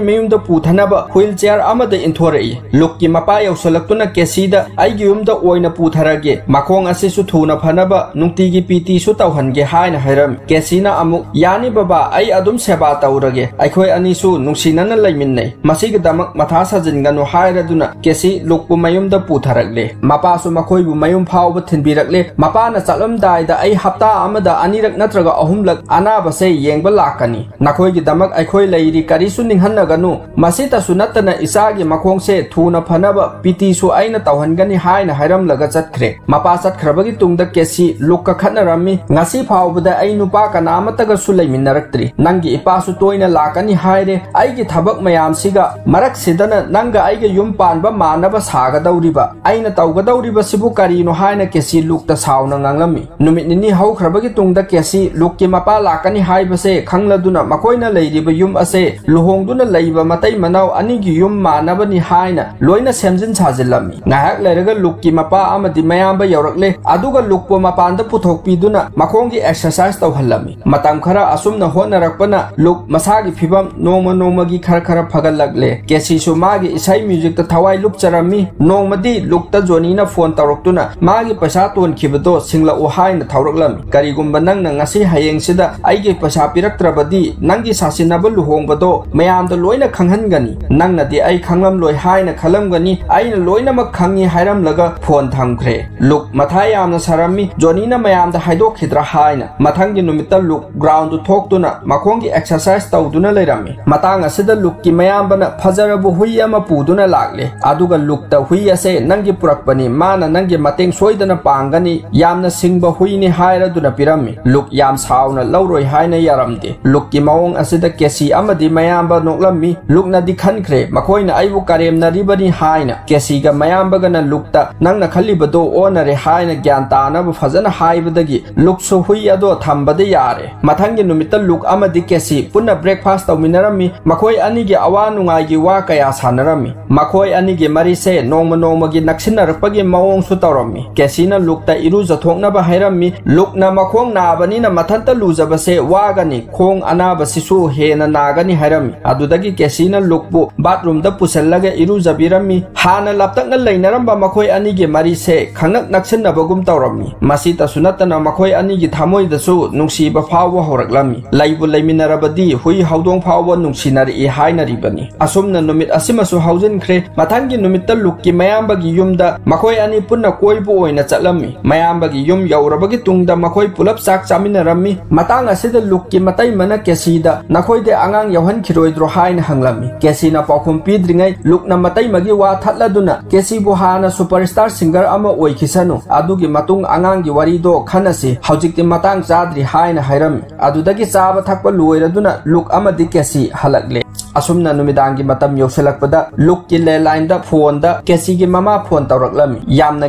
ꯃꯌꯨꯝꯗ ꯄꯨꯊꯅꯕ ꯍꯨꯏꯜ ꯆꯦꯌꯔ ꯑꯃꯗ ꯏꯟꯊꯣꯔꯛꯏ꯫ ꯂꯨꯛꯀꯤ ꯃꯄꯥ ꯌꯧꯁꯤꯜꯂꯛꯇꯨꯅ ꯀꯦꯁꯤꯗ, "ꯑꯩꯒꯤ ꯌꯨꯝꯗ ꯑꯣꯏꯅ ꯄꯨꯊꯔꯒꯦ, ꯃꯈꯣꯡ ꯑꯁꯤꯁꯨ ꯊꯨꯅ ꯐꯅꯕ ꯅꯨꯡꯇꯤꯒꯤ ꯄꯤ ꯇꯤꯁꯨ ꯇꯧꯍꯟꯒꯦ" ꯍꯥꯏꯅ ꯍꯥꯏꯔꯝꯃꯤ꯫ ꯀꯦꯁꯤꯅ ꯑꯃꯨꯛ, "ꯌꯥꯅꯤ ꯕꯕꯥ, ꯑꯩ ꯑꯗꯨꯝ ꯁꯦꯕꯥ ꯇꯧꯔꯒꯦ꯫ ꯑꯩꯈꯣꯏ ꯑꯅꯤꯁꯨ ꯅꯨꯡꯁꯤꯅꯅ ꯂꯩꯃꯤꯟꯅꯩ꯫ ꯃꯁꯤꯒꯤꯗꯃꯛ ꯃꯊꯥ ꯁꯥꯖꯤꯟꯒꯅꯨ" ꯍꯥꯏꯔꯗꯨꯅ ꯀꯦꯁꯤ ꯂꯨꯛꯄꯨ ꯃꯌꯨꯝꯗ ꯄꯨꯊꯔꯛꯂꯦ꯫ ꯃꯄꯥꯁꯨ ꯃꯈꯣꯏꯕꯨ ꯃꯌꯨꯝ ꯐꯥꯎꯕ ꯊꯤꯟꯕꯤꯔꯛꯂꯦ꯫ ꯃꯄꯥꯅ ꯆꯠꯂꯝꯗꯥꯏꯗ, "ꯑꯩ ꯍꯞꯇꯥ ꯑꯃꯗ ꯑꯅꯤꯔꯛ ꯅꯠꯇ꯭ꯔꯒ ꯑꯍꯨꯝꯂꯛ ꯑꯅꯥꯕꯁꯦ ꯌꯦꯡꯕ ꯂꯥꯛꯀꯅꯤ꯫ ꯅꯈꯣꯏꯒꯤꯗꯃꯛ ꯑꯩꯈꯣꯏ ꯂꯩꯔꯤ, ꯀꯔꯤꯁꯨ ꯅꯤꯡꯍꯟꯅꯒꯅꯨ꯫ ꯃꯁꯤꯇꯁꯨ ꯅꯠꯇꯅ ꯏꯆꯥꯒꯤ ꯃꯈꯣꯡꯁꯦ ꯊꯨꯅ ꯐꯅꯕ ꯄꯤ ꯇꯤꯁꯨ ꯑꯩꯅ ꯇꯧꯍꯟꯒꯅꯤ" ꯍꯥꯏꯅ ꯍꯥꯏꯔꯝꯂꯒ ꯆꯠꯈ꯭ꯔꯦ꯫ ꯃꯄꯥ ꯆꯠꯈ꯭ꯔꯕꯒꯤ ꯇꯨꯡꯗ ꯀꯦꯁꯤ ꯂꯨꯛꯀ ꯈꯠꯅꯔꯝꯃꯤ꯫ "ꯉꯁꯤ ꯐꯥꯎꯕꯗ ꯑꯩ ꯅꯨꯄꯥ ꯀꯅꯥ ꯑꯃꯠꯇꯒꯁꯨ ꯂꯩꯃꯤꯟꯅꯔꯛꯇ꯭ꯔꯤ꯫ ꯅꯪꯒꯤ ꯏꯄꯥꯁꯨ ꯇꯣꯏꯅ ꯂꯥꯛꯀꯅꯤ ꯍꯥꯏꯔꯦ꯫ ꯑꯩꯒꯤ ꯊꯕꯛ ꯃꯌꯥꯝꯁꯤꯒ ꯃꯔꯛꯁꯤꯗꯅ ꯅꯪꯒ ꯑꯩꯒ ꯌꯨꯝ ꯄꯥꯟꯕ ꯃꯥꯟꯅꯕ ꯁꯥꯒꯗꯧꯔꯤꯕ꯫ ꯑꯩꯅ ꯇꯧꯒꯗꯧꯔꯤꯕꯁꯤꯕꯨ ꯀꯔꯤꯅꯣ?" ꯍꯥꯏꯅ ꯀꯦꯁꯤ ꯂꯨꯛꯇ ꯁꯥꯎꯅ ꯉꯥꯡꯂꯝꯃꯤ꯫ ꯅꯨꯃꯤꯠ ꯅꯤꯅꯤ ꯍꯧꯈ꯭ꯔꯕꯒꯤ ꯇꯨꯡꯗ ꯀꯦꯁꯤ ꯂꯨꯛꯀꯤ ꯃꯄꯥ ꯂꯥꯛꯀꯅꯤ ꯍꯥꯏꯕꯁꯦ ꯈꯪꯂꯗꯨꯅ ꯃꯈꯣꯏꯅ ꯂꯩꯔꯤꯕ ꯌꯨꯝ ꯑꯁꯦ ꯂꯨꯍꯣꯡꯗꯨꯅ ꯂꯩꯕ ꯃꯇꯩ ꯃꯅꯥꯎ ꯑꯅꯤꯒꯤ ꯌꯨꯝ ꯃꯥꯟꯅꯕꯅꯤ ꯍꯥꯏꯅ ꯂꯣꯏꯅ ꯁꯦꯝꯖꯤꯟ ꯁꯥꯖꯤꯜꯂꯝꯃꯤ꯫ ꯉꯥꯏꯍꯥꯛ ꯂꯩꯔꯒ ꯂꯨꯛꯀꯤ ꯃꯄꯥ ꯑꯃꯗꯤ ꯃꯌꯥꯝꯕ ꯌꯧꯔꯛꯂꯦ꯫ ꯑꯗꯨꯒ ꯂꯨꯛꯄꯨ ꯃꯄꯥꯟꯗ ꯄꯨꯊꯣꯛꯄꯤꯗꯨꯅ ꯃꯈꯣꯡꯒꯤ ꯑꯦꯛꯁꯔꯁꯥꯏꯁ ꯇꯧꯍꯜꯂꯝꯃꯤ꯫ ꯃꯇꯝ ꯈꯔ ꯑꯁꯨꯝꯅ ꯍꯣꯠꯅꯔꯛꯄꯅ ꯂꯨꯛ ꯃꯁꯥꯒꯤ ꯐꯤꯕꯝ ꯅꯣꯡꯃ ꯅꯣꯡꯃꯒꯤ ꯈꯔ ꯈꯔ ꯐꯒꯠꯂꯛꯂꯦ꯫ ꯀꯦꯁꯤꯁꯨ ꯃꯥꯒꯤ ꯏꯁꯩ ꯃ꯭ꯌꯨꯖꯤꯛꯇ ꯊꯋꯥꯏ ꯂꯨꯞꯆꯔꯝꯃꯤ꯫ ꯅꯣꯡꯃꯗꯤ ꯂꯨꯛꯇ ꯖꯣꯅꯤꯅ ꯐꯣꯟ ꯇꯧꯔꯛꯇꯨꯅ ꯃꯥꯒꯤ ꯄꯩꯁꯥ ꯇꯣꯟꯈꯤꯕꯗꯣ ꯁꯤꯡꯂꯛꯎ ꯍꯥꯏꯅ ꯊꯧꯔꯛꯂꯝꯃꯤ꯫ "ꯀꯔꯤꯒꯨꯝꯕ ꯅꯪꯅ ꯉꯁꯤ ꯍꯌꯦꯡꯁꯤꯗ ꯑꯩꯒꯤ ꯄꯩꯁꯥ ꯄꯤꯔꯛꯇ꯭ꯔꯕꯗꯤ ꯅꯪꯒꯤ ꯁꯥꯁꯤꯟꯅꯕ ꯂꯨꯍꯣꯡꯕꯗꯣ ꯃꯌꯥꯝꯗ ꯂꯣꯏꯅ ꯈꯪꯍꯟꯒꯅꯤ꯫ ꯅꯪꯅꯗꯤ ꯑꯩ ꯈꯪꯂꯝꯂꯣꯏ ꯍꯥꯏꯅ ꯈꯜꯂꯝꯒꯅꯤ꯫ ꯑꯩꯅ ꯂꯣꯏꯅꯃꯛ ꯈꯪꯉꯤ" ꯍꯥꯏꯔꯝꯂꯒ ꯐꯣꯟ ꯊꯝꯈ꯭ꯔꯦ꯫ ꯂꯨꯛ ꯃꯊꯥ ꯌꯥꯝꯅ ꯁꯥꯔꯝꯃꯤ, ꯖꯣꯅꯤꯅ ꯃꯌꯥꯝꯗ ꯍꯥꯏꯗꯣꯛꯈꯤꯗ꯭ꯔꯥ ꯍꯥꯏꯅ꯫ ꯃꯊꯪꯒꯤ ꯅꯨꯃꯤꯠꯇ ꯂꯨꯛ ꯒ꯭ꯔꯥꯎꯟꯗꯨ ꯊꯣꯛꯇꯨꯅ ꯃꯈꯣꯡꯒꯤ ꯑꯦꯛꯁꯔꯁꯥꯏꯁ ꯇꯧꯗꯨꯅ ꯂꯩꯔꯝꯃꯤ꯫ ꯃꯇꯥꯡ ꯑꯁꯤꯗ ꯂꯨꯛꯀꯤ ꯃꯌꯥꯝꯕꯅ ꯐꯖꯔꯕ ꯍꯨꯏ ꯑꯃ ꯄꯨꯗꯨꯅ ꯂꯥꯛꯂꯦ꯫ ꯑꯗꯨꯒ ꯂꯨꯛꯇ "ꯍꯨꯏ ꯑꯁꯦ ꯅꯪꯒꯤ ꯄꯨꯔꯛꯄꯅꯤ, ꯃꯥꯅ ꯅꯪꯒꯤ ꯃꯇꯦꯡ ꯁꯣꯏꯗꯅ ꯄꯥꯡꯒꯅꯤ, ꯌꯥꯝꯅ ꯁꯤꯡꯕ ꯍꯨꯏꯅꯤ" ꯍꯥꯏꯔꯗꯨꯅ ꯄꯤꯔꯝꯃꯤ꯫ ꯂꯨꯛ ꯌꯥꯝ ꯁꯥꯎꯅ ꯂꯧꯔꯣꯏ ꯍꯥꯏꯅ ꯌꯥꯔꯝꯗꯦ꯫ ꯂꯨꯛꯀꯤ ꯃꯑꯣꯡ ꯑꯁꯤꯗ ꯀꯦꯁꯤ ꯑꯃꯗꯤ ꯃꯌꯥꯝꯕ ꯅꯣꯛꯂꯝꯃꯤ꯫ ꯂꯨꯛꯅꯗꯤ ꯈꯟꯈ꯭ꯔꯦ, ꯃꯈꯣꯏꯅ ꯑꯩꯕꯨ ꯀꯔꯦꯝꯅꯔꯤꯕꯅꯤ ꯍꯥꯏꯅ꯫ ꯀꯦꯁꯤꯒ ꯃꯌꯥꯝꯕꯒꯅ ꯂꯨꯛꯇ "ꯅꯪꯅ ꯈꯜꯂꯤꯕꯗꯣ ꯑꯣꯟꯅꯔꯦ" ꯍꯥꯏꯅ ꯒ꯭ꯌꯥꯟ ꯇꯥꯅꯕ ꯐꯖꯅ ꯍꯥꯏꯕꯗꯒꯤ ꯂꯨꯛꯁꯨ ꯍꯨꯏ ꯑꯗꯣ ꯊꯝꯕꯗ ꯌꯥꯔꯦ꯫ ꯃꯊꯪꯒꯤ ꯅꯨꯃꯤꯠꯇ ꯂꯨꯛ ꯑꯃꯗꯤ ꯀꯦꯁꯤ ꯄꯨꯟꯅ ꯕ꯭ꯔꯦꯛꯐꯥꯁ ꯇꯧꯃꯤꯟꯅꯔꯝꯃꯤ꯫ ꯃꯈꯣꯏ ꯑꯅꯤꯒꯤ ꯑꯋꯥ ꯅꯨꯡꯉꯥꯏꯒꯤ ꯋꯥ ꯀꯌꯥ ꯁꯥꯟꯅꯔꯝꯃꯤ꯫ ꯃꯈꯣꯏ ꯑꯅꯤꯒꯤ ꯃꯔꯤꯁꯦ ꯅꯣꯡꯃ ꯅꯣꯡꯃꯒꯤ ꯅꯛꯁꯤꯟꯅꯔꯛꯄꯒꯤ ꯃꯑꯣꯡꯁꯨ ꯇꯧꯔꯝꯃꯤ꯫ ꯀꯦꯁꯤꯅ ꯂꯨꯛꯇ ꯏꯔꯨꯖꯊꯣꯛꯅꯕ ꯍꯥꯏꯔꯝꯃꯤ꯫ ꯂꯨꯛꯅ ꯃꯈꯣꯡ ꯅꯥꯕꯅꯤꯅ ꯃꯊꯟꯇ ꯂꯨꯖꯕꯁꯦ ꯋꯥꯒꯅꯤ, ꯈꯣꯡ ꯑꯅꯥꯕꯁꯤꯁꯨ ꯍꯦꯟꯅ ꯅꯥꯒꯅꯤ ꯍꯥꯏꯔꯝꯃꯤ꯫ ꯑꯗꯨꯗꯒꯤ ꯀꯦꯁꯤꯅ ꯂꯨꯛꯄꯨ ꯕꯥꯠꯔꯨꯝꯗ ꯄꯨꯁꯤꯜꯂꯒ ꯏꯔꯨꯖꯕꯤꯔꯝꯃꯤ꯫ ꯍꯥꯟꯅ ꯂꯥꯞꯇꯛꯅ ꯂꯩꯅꯔꯝꯕ ꯃꯈꯣꯏ ꯑꯅꯤꯒꯤ ꯃꯔꯤꯁꯦ ꯈꯪꯅꯛ ꯅꯛꯁꯤꯟꯅꯕꯒꯨꯝ ꯇꯧꯔꯝꯃꯤ꯫ ꯃꯁꯤꯇꯁꯨ ꯅꯠꯇꯅ ꯃꯈꯣꯏ ꯑꯅꯤꯒꯤ ꯊꯃꯣꯏꯗꯁꯨ ꯅꯨꯡꯁꯤꯕ ꯐꯥꯎꯕ ꯍꯧꯔꯛꯂꯝꯃꯤ꯫ ꯂꯩꯕꯨ ꯂꯩꯃꯤꯟꯅꯔꯕꯗꯤ ꯍꯨꯏ ꯍꯧꯗꯣꯡ ꯐꯥꯎꯕ ꯅꯨꯡꯁꯤꯅꯔꯛꯏ ꯍꯥꯏꯅꯔꯤꯕꯅꯤ꯫ ꯑꯁꯨꯝꯅ ꯅꯨꯃꯤꯠ ꯑꯁꯤꯃꯁꯨ ꯍꯧꯖꯤꯟꯈ꯭ꯔꯦ꯫ ꯃꯊꯪꯒꯤ ꯅꯨꯃꯤꯠꯇ ꯂꯨꯛꯀꯤ ꯃꯌꯥꯝꯕꯒꯤ ꯌꯨꯝꯗ ꯃꯈꯣꯏ ꯑꯅꯤ ꯄꯨꯟꯅ ꯀꯣꯏꯕ ꯑꯣꯏꯅ ꯆꯠꯂꯝꯃꯤ꯫ ꯃꯌꯥꯝꯕꯒꯤ ꯌꯨꯝ ꯌꯧꯔꯕꯒꯤ ꯇꯨꯡꯗ ꯃꯈꯣꯏ ꯄꯨꯂꯞ ꯆꯥꯛ ꯆꯥꯃꯤꯟꯅꯔꯝꯃꯤ꯫ ꯃꯇꯥꯡ ꯑꯁꯤꯗ ꯂꯨꯛꯀꯤ ꯃꯇꯩꯃꯅ ꯀꯦꯁꯤꯗ "ꯅꯈꯣꯏꯗꯤ ꯑꯉꯥꯡ ꯌꯥꯎꯍꯟꯈꯤꯔꯣꯏꯗ꯭ꯔꯣ?" ꯍꯥꯏꯅ ꯍꯪꯂꯝꯃꯤ꯫ ꯀꯦꯁꯤꯅ ꯄꯥꯎꯈꯨꯝ ꯄꯤꯗ꯭ꯔꯤꯉꯩ ꯂꯨꯛꯅ ꯃꯇꯩꯃꯒꯤ ꯋꯥ ꯊꯠꯂꯗꯨꯅ "ꯀꯦꯁꯤꯕꯨ ꯍꯥꯟꯅ ꯁꯨꯄꯔꯁ꯭ꯇꯥꯔ ꯁꯤꯡꯒꯔ ꯑꯃ ꯑꯣꯏꯈꯤꯁꯅꯨ, ꯑꯗꯨꯒꯤ ꯃꯇꯨꯡ ꯑꯉꯥꯡꯒꯤ ꯋꯥꯔꯤꯗꯣ ꯈꯟꯅꯁꯤ, ꯍꯧꯖꯤꯛꯇꯤ ꯃꯇꯥꯡ ꯆꯥꯗ꯭ꯔꯤ" ꯍꯥꯏꯅ ꯍꯥꯏꯔꯝꯃꯤ꯫ ꯑꯗꯨꯗꯒꯤ ꯆꯥꯕ ꯊꯛꯄ ꯂꯣꯏꯔꯗꯨꯅ ꯂꯨꯛ ꯑꯃꯗꯤ ꯀꯦꯁꯤ ꯍꯜꯂꯛꯂꯦ꯫ ꯑꯁꯨꯝꯅ ꯅꯨꯃꯤꯗꯥꯡꯒꯤ ꯃꯇꯝ ꯌꯧꯁꯤꯜꯂꯛꯄꯗ ꯂꯨꯛꯀꯤ ꯂꯦꯟꯂꯥꯏꯟꯗ ꯐꯣꯟꯗ ꯀꯦꯁꯤꯒꯤ ꯃꯃꯥ ꯐꯣꯟ ꯇꯧꯔꯛꯂꯝꯃꯤ꯫ ꯌꯥꯝꯅ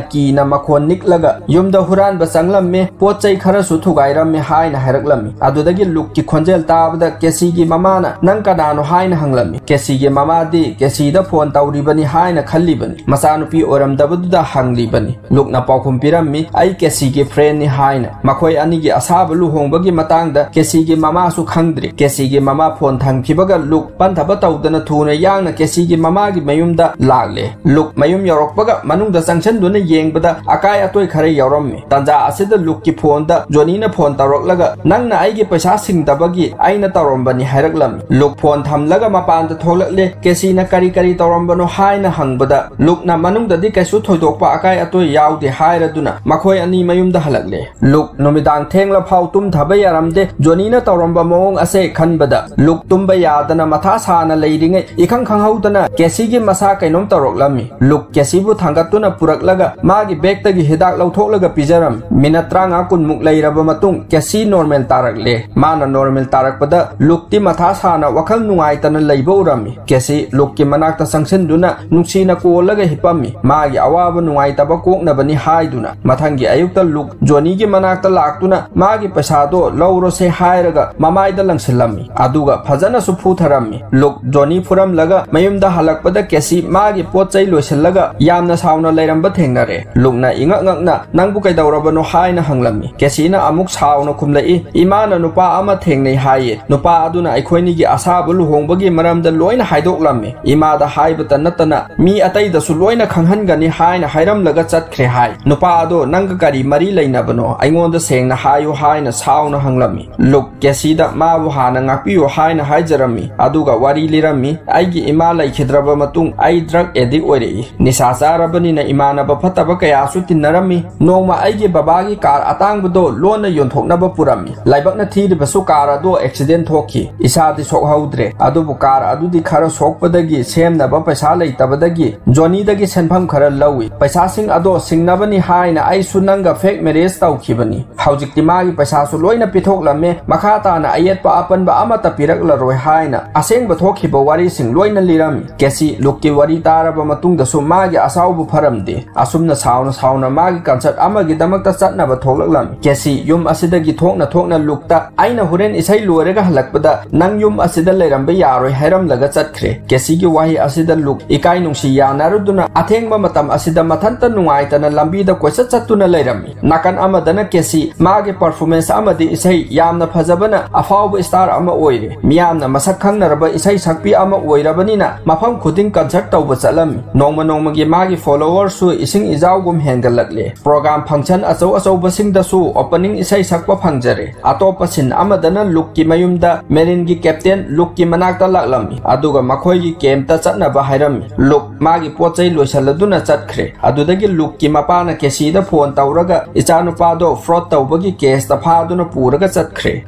ꯀꯤꯅ ꯃꯈꯣꯟ ꯅꯤꯛꯂꯒ "ꯌꯨꯝꯗ ꯍꯨꯔꯥꯟꯕ ꯆꯪꯂꯝꯃꯦ, ꯄꯣꯠ ꯆꯩ ꯈꯔꯁꯨ ꯊꯨꯒꯥꯏꯔꯝꯃꯦ" ꯍꯥꯏꯅ ꯍꯥꯏꯔꯛꯂꯝꯃꯤ꯫ ꯑꯗꯨꯗꯒꯤ ꯂꯨꯛ ꯈꯣꯟꯖꯦꯜ ꯇꯥꯕꯗ ꯀꯦꯁꯤꯒꯤ ꯃꯃꯥꯅ, "ꯅꯪ ꯀꯅꯥꯅꯣ?" ꯍꯥꯏꯅ ꯍꯪꯂꯝꯃꯤ꯫ ꯀꯦꯁꯤꯒꯤ ꯃꯃꯥꯗꯤ ꯀꯦꯁꯤꯗ ꯐꯣꯟ ꯇꯧꯔꯤꯕꯅꯤ ꯍꯥꯏꯅ ꯈꯜꯂꯤꯕꯅꯤ꯫ ꯃꯆꯥꯅꯨꯄꯤ ꯑꯣꯏꯔꯝꯗꯕꯗꯨꯗ ꯍꯪꯂꯤꯕꯅꯤ꯫ ꯂꯨꯛꯅ ꯄꯥꯎꯈꯨꯝ ꯄꯤꯔꯝꯃꯤ, "ꯑꯩ ꯀꯦꯁꯤꯒꯤ friendꯅꯤ" ꯍꯥꯏꯅ꯫ ꯃꯈꯣꯏ ꯑꯅꯤꯒꯤ ꯑꯁꯥꯕ ꯂꯨꯍꯣꯡꯕꯒꯤ ꯃꯇꯥꯡꯗ ꯀꯦꯁꯤꯒꯤ ꯃꯃꯥꯁꯨ ꯈꯪꯗ꯭ꯔꯤ꯫ ꯀꯦꯁꯤꯒꯤ ꯃꯃꯥ ꯐꯣꯟ ꯊꯝꯈꯤꯕꯒ ꯂꯨꯛ ꯄꯟꯊꯕ ꯇꯧꯗꯅ ꯊꯨꯅ ꯌꯥꯡꯅ ꯀꯦꯁꯤꯒꯤ ꯃꯃꯥꯒꯤ ꯃꯌꯨꯝꯗ ꯂꯥꯛꯂꯦ꯫ ꯂꯨꯛ ꯃꯌꯨꯝ ꯌꯧꯔꯛꯄꯒ ꯃꯅꯨꯡꯗ ꯆꯪꯁꯤꯟꯗꯨꯅ ꯌꯦꯡꯕꯗ ꯑꯀꯥꯏ ꯑꯇꯣꯏ ꯈꯔ ꯌꯥꯎꯔꯝꯃꯤ꯫ ꯇꯥꯟꯖꯥ ꯑꯁꯤꯗ ꯂꯨꯛꯀꯤ ꯐꯣꯟꯗ ꯖꯣꯅꯤꯅ ꯐꯣꯟ ꯇꯧꯔꯛꯂꯒ, "ꯅꯪꯅ ꯑꯩꯒꯤ ꯄꯩꯁꯥ ꯁꯤꯡꯗꯕꯒꯤ ꯑꯩꯅ ꯇꯧꯔꯝꯕꯅꯤ" ꯍꯥꯏꯔꯛꯂꯝꯃꯤ꯫ ꯂꯨꯛ ꯐꯣꯟ ꯊꯝꯂꯒ ꯃꯄꯥꯟꯗ ꯊꯣꯛꯂꯛꯂꯦ꯫ ꯀꯦꯁꯤꯅ ꯀꯔꯤ ꯀꯔꯤ ꯇꯧꯔꯝꯕꯅꯣ ꯍꯥꯏꯅ ꯍꯪꯕꯗ, ꯂꯨꯛꯅ ꯃꯅꯨꯡꯗꯗꯤ ꯀꯩꯁꯨ ꯊꯣꯏꯗꯣꯛꯄ ꯑꯀꯥꯏ ꯑꯇꯣꯏ ꯌꯥꯎꯗꯦ ꯍꯥꯏꯔꯗꯨꯅ ꯃꯈꯣꯏ ꯑꯅꯤ ꯃꯌꯨꯝꯗ ꯍꯜꯂꯛꯂꯦ꯫ ꯂꯨꯛ ꯅꯨꯃꯤꯗꯥꯡ ꯊꯦꯡꯂ ꯐꯥꯎ ꯇꯨꯝꯊꯕ ꯌꯥꯔꯝꯗꯦ꯫ ꯖꯣꯅꯤꯅ ꯇꯧꯔꯝꯕ ꯃꯑꯣꯡ ꯑꯁꯦ ꯈꯟꯕꯗ ꯂꯨꯛ ꯇꯨꯝꯕ ꯌꯥꯗꯅ ꯃꯊꯥ ꯁꯥꯅ ꯂꯩꯔꯤꯉꯩ, ꯏꯈꯪ ꯈꯪꯍꯧꯗꯅ ꯀꯦꯁꯤꯒꯤ ꯃꯁꯥ ꯀꯩꯅꯣꯝ ꯇꯧꯔꯛꯂꯝꯃꯤ꯫ ꯂꯨꯛ ꯀꯦꯁꯤꯕꯨ ꯊꯥꯡꯒꯠꯇꯨꯅ ꯄꯨꯔꯛꯂꯒ ꯃꯥꯒꯤ bag ꯇꯒꯤ ꯍꯤꯗꯥꯛ ꯂꯧꯊꯣꯛꯂꯒ ꯄꯤꯖꯔꯝꯃꯤ꯫ Minute ꯇꯔꯥꯃꯉꯥ ꯀꯨꯟꯃꯨꯛ ꯂꯩꯔꯕ ꯃꯇꯨꯡ ꯀꯦꯁꯤ normal ꯇꯥꯔꯛꯂꯦ꯫ ꯃꯥꯅ normal ꯇꯥꯔꯛꯄꯗ ꯂꯨꯛꯇꯤ ꯃꯊꯥ ꯁꯥꯅ ꯋꯥꯈꯜ ꯅꯨꯡꯉꯥꯏꯇꯅ ꯂꯩꯕ ꯎꯔꯝꯃꯤ꯫ ꯀꯦꯁꯤ ꯂꯨꯛꯀꯤ ꯃꯅꯥꯛꯇ ꯆꯪꯁꯤꯟꯗꯨꯅ ꯅꯨꯡꯁꯤꯅ ꯀꯣꯜꯂꯒ ꯍꯤꯞꯄꯝꯃꯤ꯫ ꯃꯥꯒꯤ ꯑꯋꯥꯕ ꯅꯨꯡꯉꯥꯏꯇꯕ ꯀꯣꯛꯅꯕꯅꯤ ꯍꯥꯏꯗꯨꯅ ꯃꯊꯪꯒꯤ ꯑꯌꯨꯛꯇ ꯂꯨꯛ ꯖꯣꯅꯤꯒꯤ ꯃꯅꯥꯛꯇ ꯂꯥꯛꯇꯨꯅ ꯃꯥꯒꯤ ꯄꯩꯁꯥꯗꯣ ꯂꯧꯔꯣꯁꯦ ꯍꯥꯏꯔꯒ ꯃꯃꯥꯏꯗ ꯂꯪꯁꯤꯜꯂꯝꯃꯤ꯫ ꯑꯗꯨꯒ ꯐꯖꯅꯁꯨ ꯐꯨꯊꯔꯝꯃꯤ꯫ ꯂꯨꯛ ꯖꯣꯅꯤ ꯐꯨꯔꯝꯂꯒ ꯃꯌꯨꯝꯗ ꯍꯜꯂꯛꯄꯗ ꯀꯦꯁꯤ ꯃꯥꯒꯤ ꯄꯣꯠ ꯆꯩ ꯂꯣꯏꯁꯤꯜꯂꯒ ꯌꯥꯝꯅ ꯁꯥꯎꯅ ꯂꯩꯔꯝꯕ ꯊꯦꯡꯅꯔꯦ꯫ ꯂꯨꯛꯅ ꯏꯉꯛ ꯉꯛꯅ, "ꯅꯪꯕꯨ ꯀꯩꯗꯧꯔꯕꯅꯣ?" ꯍꯥꯏꯅ ꯍꯪꯂꯝꯃꯤ꯫ ꯀꯦꯁꯤꯅ ꯑꯃꯨꯛ ꯁꯥꯎꯅ ꯈꯨꯝꯂꯛꯏ, "ꯏꯃꯥꯅ ꯅꯨꯄꯥ ꯑꯃ ꯊꯦꯡꯅꯩ ꯍꯥꯏꯌꯦ꯫ ꯅꯨꯄꯥ ꯑꯗꯨꯅ ꯑꯩꯈꯣꯏꯅꯤꯒꯤ ꯑꯁꯥꯕ ꯂꯨꯍꯣꯡꯕꯒꯤ ꯃꯔꯝꯗ ꯂꯣꯏꯅ ꯍꯥꯏꯗꯣꯛꯂꯝꯃꯤ꯫ ꯏꯃꯥꯗ ꯍꯥꯏꯕꯇ ꯅꯠꯇꯅ ꯃꯤ ꯑꯇꯩꯗꯁꯨ ꯂꯣꯏꯅ ꯈꯪꯍꯟꯒꯅꯤ ꯍꯥꯏꯅ ꯍꯥꯏꯔꯝꯂꯒ ꯆꯠꯈ꯭ꯔꯦ ꯍꯥꯏ꯫ ꯅꯨꯄꯥ ꯑꯗꯣ ꯅꯪꯒ ꯀꯔꯤ ꯃꯔꯤ ꯂꯩꯅꯕꯅꯣ? ꯑꯩꯉꯣꯟꯗ ꯁꯦꯡꯅ ꯍꯥꯏꯌꯨ" ꯍꯥꯏꯅ ꯁꯥꯎꯅ ꯍꯪꯂꯝꯃꯤ꯫ ꯂꯨꯛ ꯀꯦꯁꯤꯗ ꯃꯥꯕꯨ ꯍꯥꯟꯅ ꯉꯥꯛꯄꯤꯌꯨ ꯍꯥꯏꯅ ꯍꯥꯏꯖꯔꯝꯃꯤ꯫ ꯑꯗꯨꯒ ꯋꯥꯔꯤ ꯂꯤꯔꯝꯃꯤ, "ꯑꯩꯒꯤ ꯏꯃꯥ ꯂꯩꯈꯤꯗ꯭ꯔꯕ ꯃꯇꯨꯡ ꯑꯩ drug addict ꯑꯣꯏꯔꯛꯏ꯫ ꯅꯤꯁꯥ ꯆꯥꯔꯕꯅꯤꯅ ꯏꯃꯥꯟꯅꯕ ꯐꯠꯇꯕ ꯀꯌꯥꯁꯨ ꯇꯤꯟꯅꯔꯝꯃꯤ꯫ ꯅꯣꯡꯃ ꯑꯩꯒꯤ ꯕꯕꯥꯒꯤ car ꯑꯇꯥꯡꯕꯗꯣ ꯂꯣꯟꯅ ꯌꯣꯟꯊꯣꯛꯅꯕ ꯄꯨꯔꯝꯃꯤ꯫ ꯂꯥꯏꯕꯛꯅ ꯊꯤꯔꯤꯕꯁꯨ car ꯑꯗꯣ accident ꯊꯣꯛꯈꯤ꯫ ꯏꯁꯥꯗꯤ ꯁꯣꯛꯍꯧꯗ꯭ꯔꯦ, ꯑꯗꯨꯕꯨ car ꯑꯗꯨꯗꯤ ꯈꯔ ꯁꯣꯛꯄꯗꯒꯤ ꯁꯦꯝꯅꯕ ꯄꯩꯁꯥ ꯂꯩꯇꯕꯗꯒꯤ ꯖꯣꯅꯤꯗꯒꯤ ꯁꯦꯟꯐꯝ ꯈꯔ ꯂꯧꯏ꯫ ꯄꯩꯁꯥꯁꯤꯡ ꯑꯗꯣ ꯁꯤꯡꯅꯕꯅꯤ ꯍꯥꯏꯅ ꯑꯩꯁꯨ ꯅꯪꯒ fake marriage ꯇꯧꯈꯤꯕꯅꯤ꯫ ꯍꯧꯖꯤꯛꯇꯤ ꯃꯥꯒꯤ ꯄꯩꯁꯥꯁꯨ ꯂꯣꯏꯅ ꯄꯤꯊꯣꯛꯂꯝꯃꯦ, ꯃꯈꯥ ꯇꯥꯅ ꯑꯌꯦꯠꯄ ꯑꯄꯟꯕ ꯑꯃꯠꯇ ꯄꯤꯔꯛꯂꯔꯣꯏ" ꯍꯥꯏꯅ ꯑꯁꯦꯡꯕ ꯊꯣꯛꯈꯤꯕ ꯋꯥꯔꯤꯁꯤꯡ ꯂꯣꯏꯅ ꯂꯤꯔꯝꯃꯤ꯫ ꯀꯦꯁꯤ ꯂꯨꯛꯀꯤ ꯋꯥꯔꯤ ꯇꯥꯔꯕ ꯃꯇꯨꯡꯗꯁꯨ ꯃꯥꯒꯤ ꯑꯁꯥꯎꯕ ꯐꯔꯝꯗꯦ꯫ ꯑꯁꯨꯝꯅ ꯁꯥꯎꯅ ꯁꯥꯎꯅ ꯃꯥꯒꯤ concert ꯑꯃꯒꯤꯗꯃꯛꯇ ꯆꯠꯅꯕ ꯊꯣꯛꯂꯛꯂꯝꯃꯤ꯫ ꯀꯦꯁꯤ ꯌꯨꯝ ꯑꯁꯤꯗꯒꯤ ꯊꯣꯛꯅ ꯊꯣꯛꯅ ꯂꯨꯛꯇ, "ꯑꯩꯅ ꯍꯣꯔꯦꯟ ꯏꯁꯩ ꯂꯣꯏꯔꯒ ꯍꯜꯂꯛꯄꯗ ꯅꯪ ꯌꯨꯝ ꯑꯁꯤꯗ ꯂꯩꯔꯝꯕ ꯌꯥꯔꯣꯏ ꯍꯥꯏꯔꯝꯂꯒ ꯆꯠꯈ꯭ꯔꯦ꯫ ꯀꯦꯁꯤꯒꯤ ꯋꯥꯍꯩ ꯑꯁꯤꯗ ꯂꯨꯛ ꯏꯀꯥꯏ ꯅꯨꯡꯁꯤ ꯌꯥꯅꯔꯨꯗꯨꯅ ꯑꯊꯦꯡꯕ ꯃꯇꯝ ꯑꯁꯤꯗ ꯃꯊꯟꯇ ꯅꯨꯡꯉꯥꯏꯇꯅ ꯂꯝꯕꯤꯗ ꯀꯣꯏꯆꯠ ꯆꯠꯇꯨꯅ ꯂꯩꯔꯝꯃꯤ꯫ ꯅꯥꯀꯟ ꯑꯃꯗꯅ ꯀꯦꯁꯤ ꯃꯥꯒꯤ performance ꯑꯃꯗꯤ ꯏꯁꯩ ꯌꯥꯝꯅ ꯐꯖꯕꯅ ꯑꯐꯥꯎꯕ star ꯑꯃ ꯑꯣꯏꯔꯦ꯫ ꯃꯤꯌꯥꯝꯅ ꯃꯁꯛ ꯈꯪꯅꯔꯕ ꯏꯁꯩ ꯁꯛꯄꯤ ꯑꯃ ꯑꯣꯏꯔꯕꯅꯤꯅ ꯃꯐꯝ ꯈꯨꯗꯤꯡ concert ꯇꯧꯕ ꯆꯠꯂꯝꯃꯤ꯫ ꯅꯣꯡꯃ ꯅꯣꯡꯃꯒꯤ ꯃꯥꯒꯤ followerꯁꯨ ꯏꯁꯤꯡ ꯏꯖꯥꯎꯒꯨꯝ ꯍꯦꯟꯒꯠꯂꯛꯂꯦ꯫ Program function ꯑꯆꯧ ꯑꯆꯧꯕꯁꯤꯡꯗꯁꯨ opening ꯏꯁꯩ ꯁꯛꯄ ꯐꯪꯖꯔꯦ꯫ ꯑꯇꯣꯞꯄ scene ꯑꯃꯗꯅ ꯂꯨꯛꯀꯤ ꯃꯌꯨꯝꯗ ꯃꯦꯔꯤꯟꯒꯤ captain ꯂꯨꯛꯀꯤ ꯃꯅꯥꯛꯇ ꯂꯥꯛꯂꯝꯃꯤ, ꯑꯗꯨꯒ ꯃꯈꯣꯏꯒꯤ campꯇ ꯆꯠꯅꯕ ꯍꯥꯏꯔꯝꯃꯤ꯫ ꯂꯨꯛ ꯃꯥꯒꯤ ꯄꯣꯠ ꯆꯩ ꯂꯣꯏꯁꯤꯜꯂꯗꯨꯅ ꯆꯠꯈ꯭ꯔꯦ꯫ ꯑꯗꯨꯗꯒꯤ ꯂꯨꯛꯀꯤ ꯃꯄꯥꯅ ꯀꯦꯁꯤꯗ phone ꯇꯧꯔꯒ ꯏꯆꯥꯅꯨꯄꯥꯗꯣ fraud ꯇꯧꯕꯒꯤ caseꯇ ꯐꯥꯗꯨꯅ ꯄꯨꯔꯒ ꯆꯠꯈ꯭ꯔꯦ꯫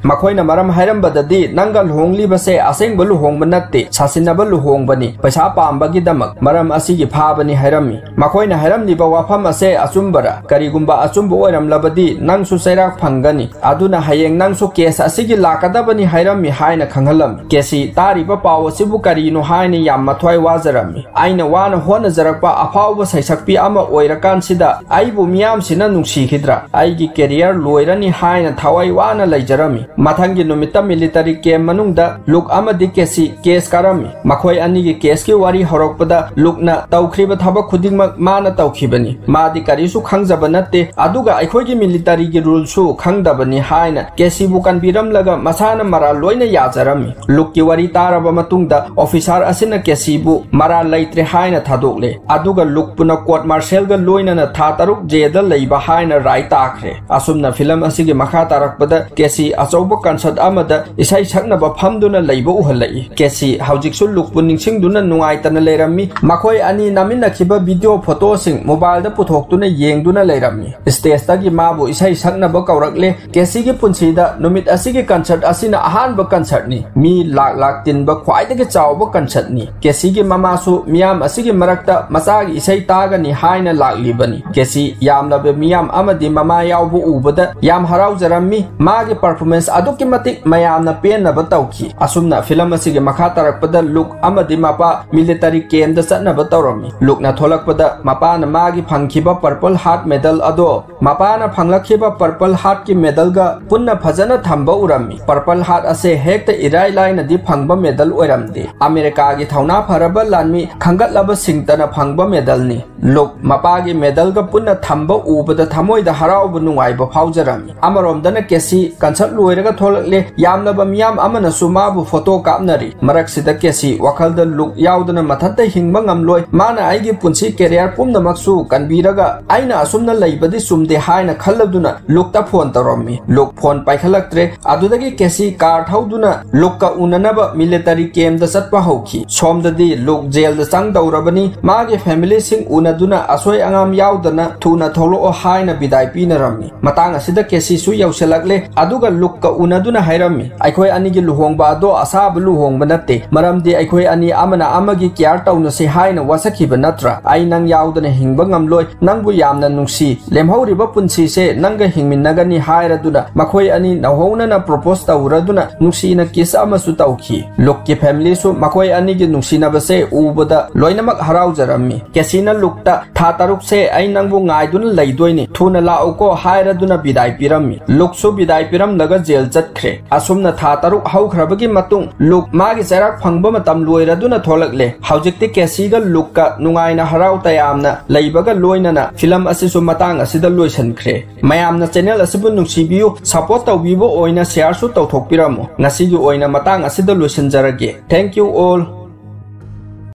ꯃꯈꯣꯏꯅ ꯃꯔꯝ ꯍꯥꯏꯔꯝꯕꯗꯗꯤ, "ꯅꯪꯒ ꯂꯨꯍꯣꯡꯂꯤꯕꯁꯦ ꯑꯁꯦꯡꯕ ꯂꯨꯍꯣꯡꯕ ꯅꯠꯇꯦ, ꯁꯥꯁꯤꯟꯅꯕ ꯂꯨꯍꯣꯡꯕꯅꯤ, ꯄꯩꯁꯥ ꯄꯥꯝꯕꯒꯤꯗꯃꯛ ꯃꯔꯝ ꯑꯁꯤꯒꯤ ꯐꯥꯕꯅꯤ" ꯍꯥꯏꯔꯝꯃꯤ꯫ ꯃꯈꯣꯏꯅ ꯍꯥꯏꯔꯝꯂꯤꯕ ꯋꯥꯐꯝ ꯑꯁꯦ ꯑꯆꯨꯝꯕꯔꯥ? ꯀꯔꯤꯒꯨꯝꯕ ꯑꯆꯨꯝꯕ ꯑꯣꯏꯔꯝꯂꯕꯗꯤ ꯅꯪꯁꯨ ꯆꯩꯔꯥꯛ ꯐꯪꯒꯅꯤ꯫ ꯑꯗꯨꯅ ꯍꯌꯦꯡ ꯅꯪꯁꯨ case ꯑꯁꯤꯒꯤ ꯂꯥꯛꯀꯗꯕꯅꯤ ꯍꯥꯏꯔꯝꯃꯤ ꯍꯥꯏꯅ ꯈꯪꯍꯜꯂꯝꯃꯤ꯫ ꯀꯦꯁꯤ ꯇꯥꯔꯤꯕ ꯄꯥꯎ ꯑꯁꯤꯕꯨ ꯀꯔꯤꯅꯣ ꯍꯥꯏꯅ ꯌꯥꯝ ꯃꯊ꯭ꯋꯥꯏ ꯋꯥꯖꯔꯝꯃꯤ꯫ "ꯑꯩꯅ ꯋꯥꯅ ꯍꯣꯠꯅꯖꯔꯛꯄ ꯑꯐꯥꯎꯕ ꯁꯩꯁꯛꯄꯤ ꯑꯃ ꯑꯣꯏꯔꯀꯥꯟꯁꯤꯗ ꯑꯩꯕꯨ ꯃꯤꯌꯥꯝꯁꯤꯅ ꯅꯨꯡꯁꯤꯈꯤꯗ꯭ꯔꯥ? ꯑꯩꯒꯤ career ꯂꯣꯏꯔꯅꯤ" ꯍꯥꯏꯅ ꯊꯋꯥꯏ ꯋꯥꯅ ꯂꯩꯖꯔꯝꯃꯤ꯫ ꯃꯊꯪꯒꯤ ꯅꯨꯃꯤꯠꯇ military camp ꯃꯅꯨꯡꯗ ꯂꯨꯛ ꯑꯃꯗꯤ ꯀꯦꯁꯤ case ꯀꯥꯔꯝꯃꯤ꯫ ꯃꯈꯣꯏ ꯑꯅꯤꯒꯤ caseꯀꯤ ꯋꯥꯔꯤ ꯍꯧꯔꯛꯄꯗ ꯂꯨꯛꯅ ꯇꯧꯈ꯭ꯔꯤꯕ ꯊꯕꯛ ꯈꯨꯗꯤꯡꯃꯛ ꯃꯥꯅ ꯇꯧꯈꯤꯕꯅꯤ꯫ ꯃꯥꯗꯤ ꯀꯔꯤꯁꯨ ꯈꯪꯖꯕ ꯅꯠꯇꯦ, ꯑꯗꯨꯒ ꯑꯩꯈꯣꯏꯒꯤ militaryꯒꯤ ruleꯁꯨ ꯈꯪꯗꯕꯅꯤ ꯍꯥꯏꯅ ꯀꯦꯁꯤꯕꯨ ꯀꯟꯕꯤꯔꯝꯂꯒ ꯃꯁꯥꯅ ꯃꯔꯥꯜ ꯂꯣꯏꯅ ꯌꯥꯖꯔꯝꯃꯤ꯫ ꯂꯨꯛꯀꯤ ꯋꯥꯔꯤ ꯇꯥꯔꯕ ꯃꯇꯨꯡꯗ officer ꯑꯁꯤꯅ ꯀꯦꯁꯤꯕꯨ ꯃꯔꯥꯜ ꯂꯩꯇ꯭ꯔꯦ ꯍꯥꯏꯅ ꯊꯥꯗꯣꯛꯂꯦ, ꯑꯗꯨꯒ ꯂꯨꯛꯄꯨꯅ court martialꯒ ꯂꯣꯏꯅꯅ ꯊꯥ ꯇꯔꯨꯛ jailꯗ ꯂꯩꯕ ꯍꯥꯏꯅ ꯔꯥꯏ ꯇꯥꯈ꯭ꯔꯦ꯫ ꯑꯁꯨꯝꯅ film ꯑꯁꯤꯒꯤ ꯃꯈꯥ ꯇꯥꯔꯛꯄꯗ ꯀꯦꯁꯤ ꯑꯆꯧꯕ concert ꯑꯃꯗ ꯏꯁꯩ ꯁꯛꯅꯕ ꯐꯝꯗꯨꯅ ꯂꯩꯕ ꯎꯍꯜꯂꯛꯏ꯫ ꯀꯦꯁꯤ ꯍꯧꯖꯤꯛꯁꯨ ꯂꯨꯛꯄꯨ ꯅꯤꯡꯁꯤꯡꯗꯨꯅ ꯅꯨꯡꯉꯥꯏꯇꯅ ꯂꯩꯔꯝꯃꯤ꯫ ꯃꯈꯣꯏ ꯑꯅꯤ ꯅꯝꯃꯤꯟꯅꯈꯤꯕ video photoꯁꯤꯡ mobileꯗ ꯄꯨꯊꯣꯛꯇꯨꯅ ꯌꯦꯡꯗꯨꯅ ꯂꯩꯔꯝꯃꯤ꯫ Stageꯇꯒꯤ ꯃꯥꯕꯨ ꯏꯁꯩ ꯁꯛꯅꯕ ꯀꯧꯔꯛꯂꯦ꯫ ꯀꯦꯁꯤꯒꯤ ꯄꯨꯟꯁꯤꯗ ꯅꯨꯃꯤꯠ ꯑꯁꯤꯒꯤ concert ꯑꯁꯤꯅ ꯑꯍꯥꯟꯕ concertꯅꯤ꯫ ꯃꯤ ꯂꯥꯛ ꯂꯥꯛ ꯇꯤꯟꯕ ꯈ꯭ꯋꯥꯏꯗꯒꯤ ꯆꯥꯎꯕ concertꯅꯤ꯫ ꯀꯦꯁꯤꯒꯤ ꯃꯃꯥꯁꯨ ꯃꯤꯌꯥꯝ ꯑꯁꯤꯒꯤ ꯃꯔꯛꯇ ꯃꯆꯥꯒꯤ ꯏꯁꯩ ꯇꯥꯒꯅꯤ ꯍꯥꯏꯅ ꯂꯥꯛꯂꯤꯕꯅꯤ꯫ ꯀꯦꯁꯤ ꯌꯥꯝꯂꯕ ꯃꯤꯌꯥꯝ ꯑꯃꯗꯤ ꯃꯃꯥ ꯌꯥꯎꯕ ꯎꯕꯗ ꯌꯥꯝ ꯍꯔꯥꯎꯖꯔꯝꯃꯤ꯫ ꯃꯥꯒꯤ performance ꯑꯗꯨꯛꯀꯤ ꯃꯇꯤꯛ ꯃꯌꯥꯝꯅ ꯄꯦꯟꯅꯕ ꯇꯧꯈꯤ꯫ ꯑꯁꯨꯝꯅ film ꯑꯁꯤꯒꯤ ꯃꯈꯥ ꯇꯥꯔꯛꯄꯗ ꯂꯨꯛ ꯑꯃꯗꯤ ꯃꯄꯥ military campꯗ ꯆꯠꯅꯕ ꯇꯧꯔꯝꯃꯤ꯫ ꯂꯨꯛꯅ ꯊꯣꯛꯂꯛꯄꯗ ꯃꯄꯥꯅ ꯃꯥꯒꯤ ꯐꯪꯈꯤꯕ Purple Heart medal ꯑꯗꯣ ꯃꯄꯥꯅ ꯐꯪꯂꯛꯈꯤꯕ Purple Heartꯀꯤ medalꯒ ꯄꯨꯟꯅ ꯐꯖꯅ ꯊꯝꯕ ꯎꯔꯝꯃꯤ꯫ ꯄꯔꯄꯜ ꯍꯥꯔꯠ ꯑꯁꯦ ꯍꯦꯛꯇ ꯏꯔꯥꯏ ꯂꯥꯏꯅꯗꯤ ꯐꯪꯕ ꯃꯦꯗꯜ ꯑꯣꯏꯔꯝꯗꯦ꯫ ꯑꯃꯦꯔꯤꯀꯥꯒꯤ ꯊꯧꯅꯥ ꯐꯔꯕ ꯂꯥꯟꯃꯤ ꯈꯟꯒꯠꯂꯕꯁꯤꯡꯇꯅ ꯐꯪꯕ ꯃꯦꯗꯜꯅꯤ꯫ ꯂꯨꯛ ꯃꯄꯥꯒꯤ ꯃꯦꯗꯜꯒ ꯄꯨꯟꯅ ꯊꯝꯕ ꯎꯕꯗ ꯊꯃꯣꯏꯗ ꯍꯔꯥꯎꯕ ꯅꯨꯡꯉꯥꯏꯕ ꯐꯥꯎꯖꯔꯝꯃꯤ꯫ ꯑꯃꯔꯣꯝꯗꯅ ꯀꯦꯁꯤ ꯀꯟꯁꯔꯠ ꯂꯣꯏꯔꯒ ꯊꯣꯛꯂꯛꯂꯦ꯫ ꯌꯥꯝꯂꯕ ꯃꯤꯌꯥꯝ ꯑꯃꯅꯁꯨ ꯃꯥꯕꯨ ꯐꯣꯇꯣ ꯀꯥꯞꯅꯔꯤ꯫ ꯃꯔꯛꯁꯤꯗ ꯀꯦꯁꯤ ꯋꯥꯈꯜꯗ ꯂꯨꯛ ꯌꯥꯎꯗꯅ ꯃꯊꯟꯇ ꯍꯤꯡꯕ ꯉꯝꯂꯣꯏ꯫ ꯃꯥꯅ ꯑꯩꯒꯤ ꯄꯨꯟꯁꯤ ꯀꯦꯔꯤꯌꯔ ꯄꯨꯝꯅꯃꯛꯁꯨ ꯀꯟꯕꯤꯔꯒ ꯑꯩꯅ ꯑꯁꯨꯝꯅ ꯂꯩꯕꯗꯤ ꯆꯨꯝꯗꯦ ꯍꯥꯏꯅ ꯈꯜꯂꯗꯨꯅ ꯂꯨꯛꯇ ꯐꯣꯟ ꯇꯧꯔꯝꯃꯤ꯫ ꯂꯨꯛ ꯐꯣꯟ ꯄꯥꯏꯈꯠꯂꯛꯇ꯭ꯔꯦ꯫ ꯑꯗꯨꯗꯒꯤ ꯀꯦꯁꯤ ꯀꯥꯔ ꯊꯧꯗꯨꯅ ꯂꯨꯛꯀ ꯎꯅꯅꯕ ꯃꯤꯂꯤꯇꯔꯤ ꯀꯦꯝꯗ ꯆꯠꯄ ꯍꯧꯈꯤ꯫ ꯁꯣꯝꯗꯗꯤ ꯂꯨꯛ ꯖꯦꯜꯗ ꯆꯪꯗꯧꯔꯕꯅꯤ꯫ ꯃꯥꯒꯤ ꯐꯦꯃꯤꯂꯤꯁꯤꯡ ꯎꯅꯗꯨꯅ ꯑꯁꯣꯏ ꯑꯉꯥꯝ ꯌꯥꯎꯗꯅ ꯊꯨꯅ ꯊꯣꯛꯂꯛꯑꯣ ꯍꯥꯏꯅ ꯕꯤꯗꯥꯏ ꯄꯤꯅꯔꯝꯃꯤ꯫ ꯃꯇꯥꯡ ꯑꯁꯤꯗ ꯀꯦꯁꯤꯁꯨ ꯌꯧꯁꯤꯜꯂꯛꯂꯦ꯫ ꯑꯗꯨꯒ ꯂꯨꯛꯀ ꯎꯅꯗꯨꯅ ꯍꯥꯏꯔꯝꯃꯤ, "ꯑꯩꯈꯣꯏ ꯑꯅꯤꯒꯤ ꯂꯨꯍꯣꯡꯕ ꯑꯗꯣ ꯑꯁꯥꯕ ꯂꯨꯍꯣꯡꯕ ꯅꯠꯇꯦ, ꯃꯔꯝꯗꯤ ꯑꯩꯈꯣꯏ ꯑꯅꯤ ꯑꯃꯅ ꯑꯃꯒꯤ ꯀꯤꯌꯥꯔ ꯇꯧꯅꯁꯤ ꯍꯥꯏꯅ ꯋꯥꯁꯛꯈꯤꯕ ꯅꯠꯇ꯭ꯔꯥ? ꯑꯩ ꯅꯪ ꯌꯥꯎꯗꯅ ꯍꯤꯡꯕ ꯉꯝꯂꯣꯏ, ꯅꯪꯕꯨ ꯌꯥꯝꯅ ꯅꯨꯡꯁꯤ, ꯂꯦꯝꯍꯧꯔꯤꯕ ꯄꯨꯟꯁꯤꯁꯦ ꯅꯪꯒ ꯍꯤꯡꯃꯤꯟꯅꯒꯅꯤ" ꯍꯥꯏꯔꯗꯨꯅ ꯃꯈꯣꯏ ꯑꯅꯤ ꯅꯧꯍꯧꯅꯅ ꯄ꯭ꯔꯣꯄꯣꯁ ꯇꯧꯔꯗꯨꯅ ꯅꯨꯡꯁꯤꯅ ꯀꯤꯁ ꯑꯃꯁꯨ ꯇꯧꯈꯤ꯫ ꯂꯨꯛꯀꯤ ꯐꯦꯃꯤꯂꯤꯁꯨ ꯃꯈꯣꯏ ꯑꯅꯤꯒꯤ ꯅꯨꯡꯁꯤꯅꯕꯁꯦ ꯎꯕꯗ ꯂꯣꯏꯅꯃꯛ ꯍꯔꯥꯎꯖꯔꯝꯃꯤ꯫ ꯀꯦꯁꯤꯅ ꯂꯨꯛꯇ, "ꯊꯥ ꯇꯔꯨꯛꯁꯦ ꯑꯩ ꯅꯪꯕꯨ ꯉꯥꯏꯗꯨꯅ ꯂꯩꯗꯣꯏꯅꯤ, ꯊꯨꯅ ꯂꯥꯛꯎꯀꯣ" ꯍꯥꯏꯔꯗꯨꯅ ꯕꯤꯗꯥꯏ ꯄꯤꯔꯝꯃꯤ꯫ ꯂꯨꯛꯁꯨ ꯕꯤꯗꯥꯏ ꯄꯤꯔꯝꯂꯒ ꯖꯦꯜ ꯆꯠꯈ꯭ꯔꯦ꯫ ꯑꯁꯨꯝꯅ ꯊꯥ ꯇꯔꯨꯛ ꯍꯧꯈ꯭ꯔꯕꯒꯤ ꯃꯇꯨꯡ ꯂꯨꯛ ꯃꯥꯒꯤ ꯆꯩꯔꯥꯛ ꯐꯪꯕ ꯃꯇꯝ ꯂꯣꯏꯔꯗꯨꯅ ꯊꯣꯛꯂꯛꯂꯦ꯫ ꯍꯧꯖꯤꯛꯇꯤ ꯀꯦꯁꯤꯒ ꯂꯨꯛꯀ ꯅꯨꯡꯉꯥꯏꯅ ꯍꯔꯥꯎ ꯇꯌꯥꯝꯅ ꯂꯩꯕꯒ ꯂꯣꯏꯅꯅ ꯐꯤꯂꯝ ꯑꯁꯤꯁꯨ ꯃꯇꯥꯡ ꯑꯁꯤꯗ ꯂꯣꯏꯁꯤꯟꯈ꯭ꯔꯦ꯫ ꯃꯌꯥꯝꯅ ꯆꯦꯅꯦꯜ ꯑꯁꯤꯕꯨ ꯅꯨꯡꯁꯤꯕꯤꯌꯨ, ꯁꯄꯣꯔꯠ ꯇꯧꯕꯤꯕ ꯑꯣꯏꯅ ꯁꯤꯌꯥꯔꯁꯨ ꯇꯧꯊꯣꯛꯄꯤꯔꯝꯃꯨ꯫ ꯉꯁꯤꯒꯤ ꯑꯣꯏꯅ ꯃꯇꯥꯡ ꯑꯁꯤꯗ ꯂꯣꯏꯁꯤꯟꯖꯔꯒꯦ꯫ Thank you all.